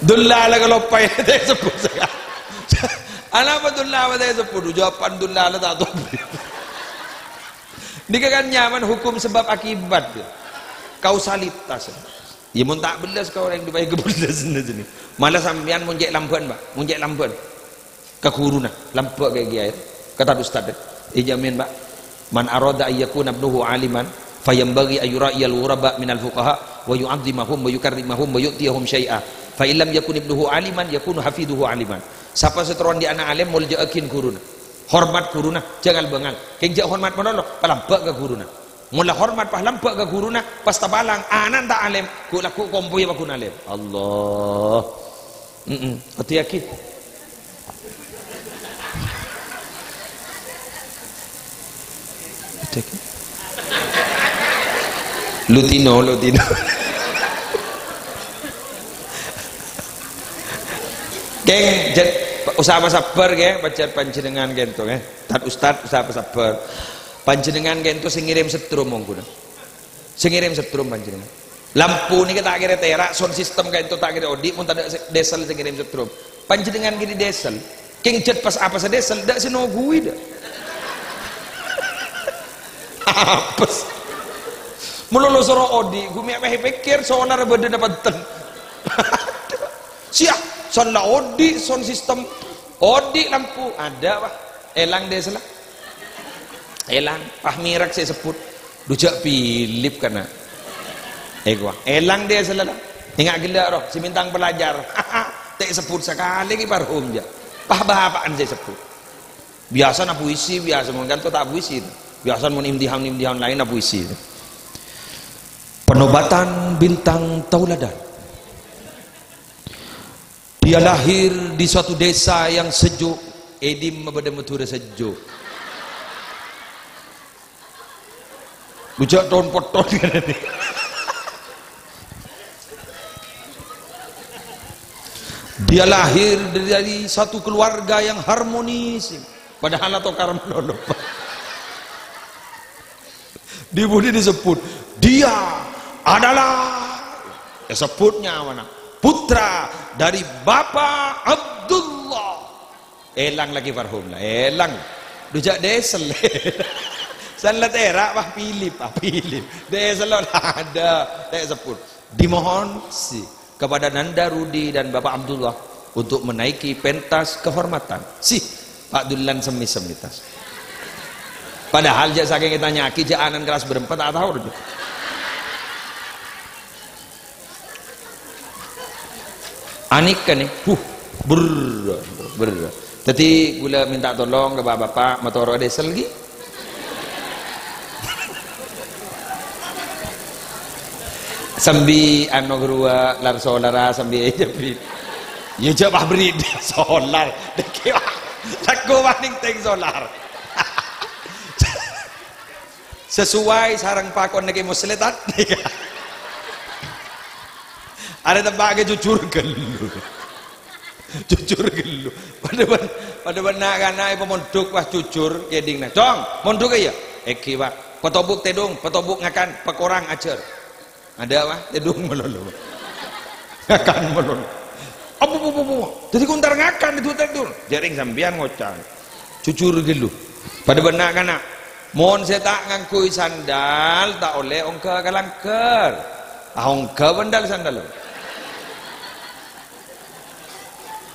Dullala kaloppaè ta' èsebbhut saka. Anapa dullala ta' èsebbhut? Jawaban dullala ta' tao. Nèka kan nyamana hukum sebab akibat, ya. Kausalitas. Ya, mon ta' bellas ka orèng dibâi kebellas nèka. Malah sampèyan mon cè' lambâ'ân, Pak. Mon cè' lambâ'ân. Ka ghuruna, lambâ' ka kiyaè, ka tad ustad, èjhâmin, Pak. "Man arada an yakuna ibnuhu aliman, fayanbaghi an yura'iyal ghuraba minal fuqaha, wa yu'azzimahum, wa yukarrimahum, wa yu'tiyahum syai'a. Fa in lam yakun ibnuhu aliman, yakunu hafiduhu aliman." Sapa sè terro andi' ana' alim, molja'aghin ghuruna. Hormat ghuruna, jhâ' ngal-bângal. Kèng jhâ' hormat malolo, palambâ' ka ghuruna. Mon la hormat, palambâ' ka ghuruna, pas tapalang, ana'na ta' alim, ghu'-lagghu' kompoyya paggun alim. Allah. Mm-mm. Hati-hati. Hati-hati. Lutino, lutino. Kèng, jhât, usaha pasabbhâr, kèng, pajhât panjhennengngan kènto, kèng. Tad Ustad, usaha pasabbhâr. Panjhennengngan kènto sè ngèrèm setrum mongghuna. Sè ngèrèm setrum panjhennengngan. Lampu nèka ta' kèra tèra', sound system ka'ènto ta' kèra odi', mon tadâ' sè, diesel sè ngèrèm setrum. Panjhennengngan ghi' diesel. Kèng jhât pas apes sè diesel, dâ' sè noghuwi, dâ'. Apes. Malolo soro odi', ghu mè' pèkkèr solar bâdâna pènten. Siya, sound la odi', sound system. Odi' lampu, adâ', Pak. Èlang diesel. Èlang, pas mèrek sè sebbhut. Dujâ' Philip kana. Èko, èlang diesel la. Enga' ghellâ' rowa, sè mèntang pelajar. Ta' sebbhut sakalè ghi' parhom jâ. Pas bapa'na sè sebbhut. Biyasana puisi, biyasa mon ka'ènto ta' puisi. Biyasana mon imtihan-imtihan laènna puisi. Penobatan bintang tauladan. Dia lahir di suatu desa yang sejuk, è dimma bâdâ Madhurâ sejuk. Bujâ' ton-poton. Dia lahir dari satu keluarga yang harmonis. Padahal atokar malolo. Di budi disebbhut, "Dia adalah," èsebbhut nyawana, "putra dari Bapak Abdullah." Èlang lagi parhom la, èlang. Dujâ' diesel. San la tèra', wah, Philip, ah, Philip. Diesel la adâ', ta' sebbhut. Dimohon sih kepada Nanda Rudi dan Bapak Abdullah untuk menaiki pentas kehormatan. Sih, Pak Dullan semi-semi tas. Padahal jâ' sakèng ètanya'aghi jâ' ana'na kelas berempat ta' tao. Anèka nè, huh, brr, brr. Dhâddhi ghulâ mènta tolong ka Bapak-bapak, matoro'a diesel ghi. Sambi ano ghâruwa lar-solara sambi èjhâbri. Iyâ jhâ' pas bherri' solar. Dhâggi' wa-, lagghu wa nèng tèng solar. Sesuai sareng pakonna Kè Muslihat. Arè teppa'aghi jujur ghâllu. Jujur ghâllu. Padâ bân, padâ bân na'-kana' èpamondhuk, wah, jujur, kèdhingna. "Cong, mondhuk, iyâ?" "Èngghi, Pak." "Patobuk tèdung, patobuk ngakan, pakorang ajhâr." Adâ', Pak, tèdung malolo. Ngakan malolo. Abu, bu, bu, bu. Dhâddhi kèng entar ngakan, tèdung, tèdung. Jhâ' rèng sampèyan ngoca'. Jujur ghâllu. Padâ bân na'-kana'. Mon sè ta' ngangghuy sandal, ta' ollè ongghâ ka langghâr. Ah, ongghâ bân dal-sandal.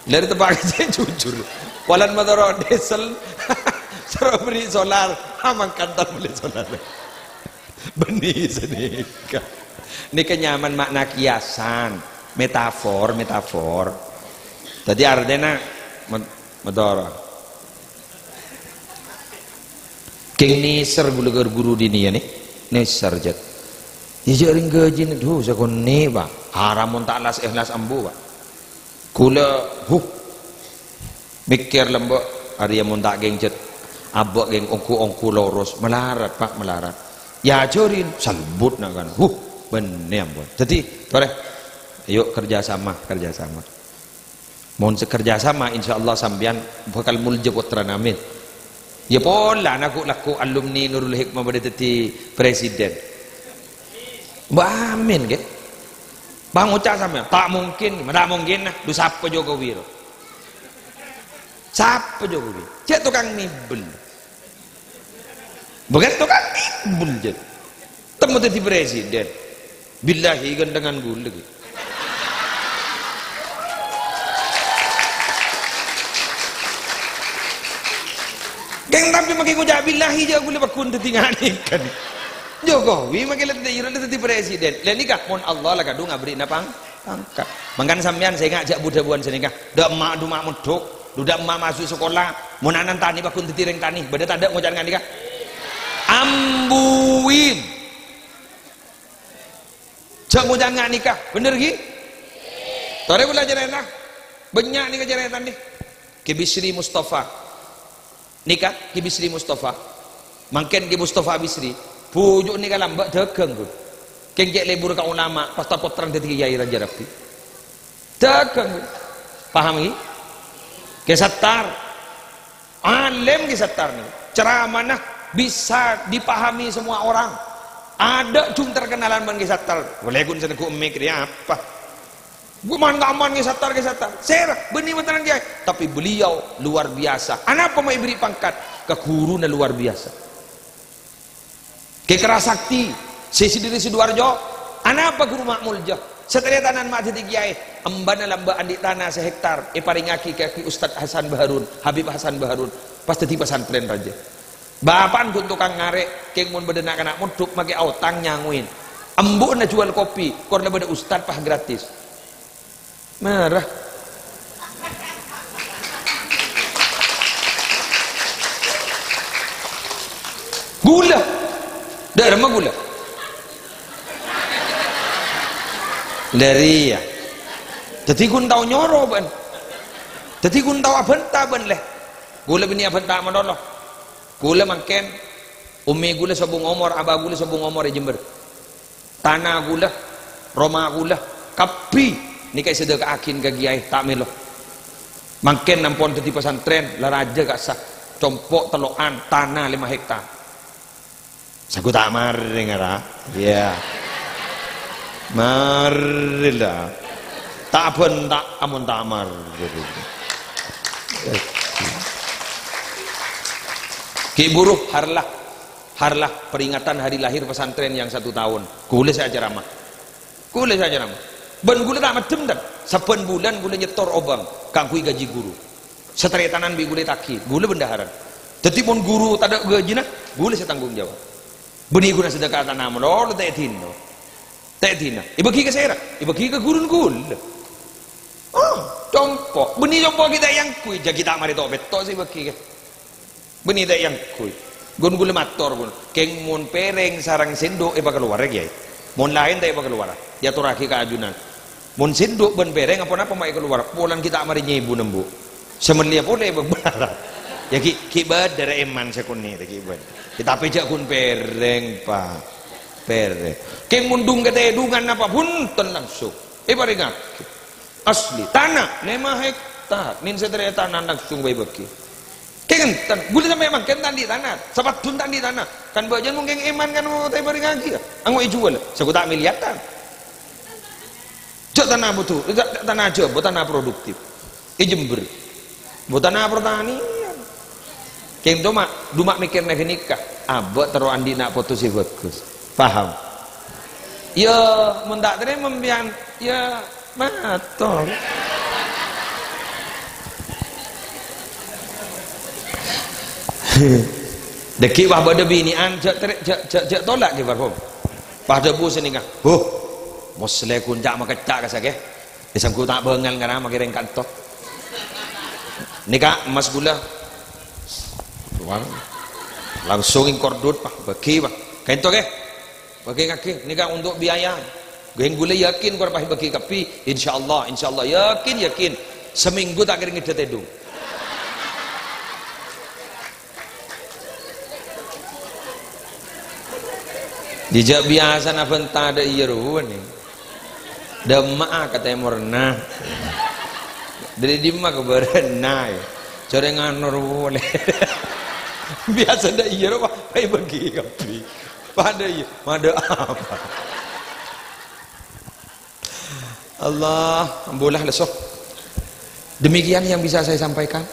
Lèrè teppa'aghi sè jujur. Polana matoro'a diesel, soro bherri' solar, ha mangkana ta' mellè solar. Bânnè sanèka. Nèka nyaman makna kiasan, metafor, metafor. Dhâddhi artèna mat-, matoro'a. Kèng nèser ghulâ ka ru-ghuru diniyâ nè. Nèser, jhât. Iyâ jhâ' rèng ghâjina, dhu, sakonè', Pak. Haram mon ta' las-èhlas ambu, Pak. Ghulâ, huh. Mèkkèr lambâ', arèya mon ta' kèng, jhât. Abâ' kèng ongghu-ongghu loros, malarat, Pak, malarat. Iyâ jhârin, salbut na' kana. Huh, bânnè ampon. Dhâddhi, torè. Ayo kerja sama, kerja sama. Mon sè kerja sama, insyaallah sampèyan bhâkal molja pottrana, amin. Iyâ pola ana' ghu-lagghu alumni Nurul Hikmah bâdâ dhâddhi presiden. Mbok amin, ghi. Pangoca' sampèyan, "Ta' mungkin, ta' mungkin, nah, dhu sapa Jokowi ro? Sapa Jokowi? Cè' tokang mèbel." Bhâkal tokang mèbel, jhât. Temmo dhâddhi presiden. Billahi, ghântengan ghulâ, ghi. Kèng tapè makè ngoca' billahi, jhâ' ghulâ pagghun dhâddhi nganèkan. Jokowi makè la dhâddhi, la dhâddhi presiden. La nèka, mon Allah la kadhung aberri'na pang-, pangkat. Mangkana sampèyan sènga' jhâ' bu-dhâbuwân sanèka. Dâ' emma' dhu ma' mondhuk, dhu dâ' emma' maso' sakola. Mon ana' tanè pagghun dhâddhi rèng tanè, bâdâ tadâ' ngoca' nganèka? Ambuwi. Jhâ' ngoca' nganèka, bhender ghi? Torè ghulâ carèta. Bânnya' nèka carètana. Kè Bisri Mustafa. Nèka, Kè Bisri Mustafa. Mangkèn Kè Mustafa Bisri. Bhuju' nèka lambâ' dhâghâng, ghu. Kèng cè' lebur ka ulama, pas ta' pottrana dhâddhi kèyaè Rajarabbhi. Dhâghâng. Paham, ghi? Kè Sattar. Alim Kè Sattar nèko. Ceramahnya bisa dipahami semua orang. Ada jung terkenalan bân Kè Sattar. Boleh kun senenggu mik apa? Gue man ngaman Kè Sattar, Kè Sattar. Sera, bânnè matanan kiai. Tapi beliau luar biasa. Anapa mau diberi pangkat? Ke guruna luar biasa. Kè Kerasakti, sè sè dhâri Sidoarjo, anapa Guru ma' molja? Sataretanan ma' dhâddhi kiai, embana lambâ' andi' tana sahektar, èparèngaghi ka Ustadz Hasan Baharun, Habib Hasan Baharun, pas dhâddhi pasantrèn rajâ. Bapa'na ghun tokang ngarè', kèng mon bâdâ na'-kana' mondhuk makè aotang nyangowè. Embu'na juwâl kopi, kor la bâdâ ustadz pas gratis. Mara. Ghulâ. Dâ'remma ghulâ. Dâri, ya. Dhâddhi ghun tao nyoro bân. Dhâddhi ghun tao abhânta bân, lè. Ghulâ bânnè abhânta malolo. Ghulâ mangkèn, ummi ghulâ sobung omor, abâ ghulâ sobung omor è Jember. Tana ghulâ, roma ghulâ, kabbhi nèka èsadhâkaaghin ka kiai, ta' mèlo. Mangkèn ampon dhâddhi pasantrèn, la rajâ ka'issa', compo' tello'an, tana lèma hektar. Sagu ta' marè ngara, iyâ. Marè la. Ta' bân ta' amon ta' marè. Ki' buru harlah. Harlah peringatan hari lahir pesantren yang satu tahun. Ghulâ sè acaramah. Ghulâ sè acaramah. Bân ghulâ ta' maddem, tan. Sabbhân bulân ghulâ nyetor obâng kaangghuy gaji guru. Sataretanan bi' ghulâ ètagi. Ghulâ bendaharana. Dhâddhi mon guru tadâ' gajina, ghulâ sè tanggung jawab. Bânnè ghuna sedekah tana malolo ta' èdina. Ta' èdina. Èbâgi ka sèra? Èbâgi ka ghuruna ghulâ. Oh, compo'. Bânnè compo' kita yang kui. Jâ' kita marè to'-petto' sè èbâgi ka. Bânnè ta' èangghuy. Ghun ghulâ mator, ghun. Kèng mon pèrèng sareng sèndhu' èpakalowara, Kèyaè. Mon laèn ta' èpakalowara. Èatorraghi ka ajunan. Mon sèndhu' bân pèrèng, apa-napa ma' èkalowara. Polana ghi' ta' marè nyèbu nembu'. Sè mellèya polè bâbâra. Yâ ghi', ghi' bâdâ rè èman sakonè' ta' ghi' bâdâ. Ghi' tapè jâ' ghun pèrèng, Pa'. Pèrèng. Kèng mon dhung katèdhungan napa bhunten langsung. Èparèngaghi. Asli, tana lèma hektar. Nèn sè tarètan langsung bâi bâgi. Kèng enten, ghulâ sampè' mangkèn ta' andi' tana. Sapaddhun ta' andi' tana. Kan bâjâna mon kèng èman kan mau ta' èparèngaghi, yâ. Ango' èjuwâl. Sagu ta' miliyaran. Jâ' tana butuh, jâ' tana jâ', bu tana produktif. È Jember. Bu tana pertanian. Kèng coma, dhuma mèkkèrna ghânèka. Abâ' terro andi' na' poto sè bhâghus. Paham? Yâ, mon ta' tarèma sampèyan, yâ, mator. Dâgghi' wah bâdâ binè'an, jâ' tarè-, jâ', jâ', jâ' tolak ghi, parfum. Pas dhâbu sè nèka, "Huh, moslè ghun ca' makecca' ka sakè'." Èsangghu ta' bângal ngara makèrèng kanto. Nèka emmas ghulâ. Wah. Langsung èngkor dhut, Pak. Bâgi, Pak. Kento, kè. Bâgi ngaghi. Nèka untuk biaya. Ghun ghulâ yakin kor pas bâgi kabbhi. Insyaallah, insyaallah. Yakin, yakin. Seminggu ta' kèra ngèdhâ tèdhung. Dijâ' biyasana bânta dâ' iyâ rowa nè. Dâ' emma'a ka tèmorna. Dâri dimma ka bârâ'na, yâ. Corè nganor polè. Biyasa dâ' iyâ rowa, bâi bâgi kabbhi. Padâ iyâ, madâ' apa? Allah, ambulah lesso. Demikian yang bisa saya sampaikan.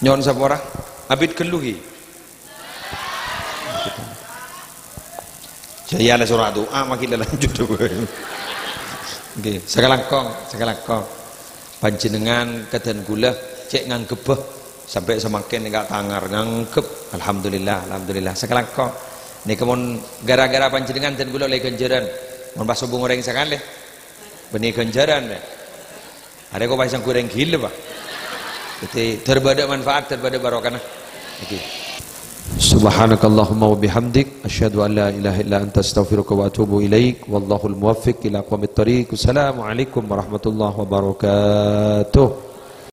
Nyo'on sapora. Abit ghâllu, ghi. Jâ' iyâ la soro du'a, mangkèn la lanjut. Ngghi, sakalangkong, sakalangkong. Panjhennengngan kadhân ghulâ cè' ngangghep, sampè' samangkèn èngghâ' tangar ngangghep. Alhamdulillah, alhamdulillah. Sakalangkong. Nèka mon ghârâ-ghârâ panjhennengngan dhân ghulâ ollè ghânjhârân. Mon pas sobung orèng sakalè, bânnè ghânjhârân, lè. Arè kok pas sanggureng ghilâ, Pak. Dhâddhi, dhâr bâdâ manfaat, dhâr bâdâ barokahna. Oke. Subhanakallahumma wa bihamdik, asyhadu an la ilaha illa anta, astaghfiruka wa atubu ilaik. Wallahul muwaffiq ila aqwamit thariq. Wassalamualaikum warahmatullahi wabarakatuh.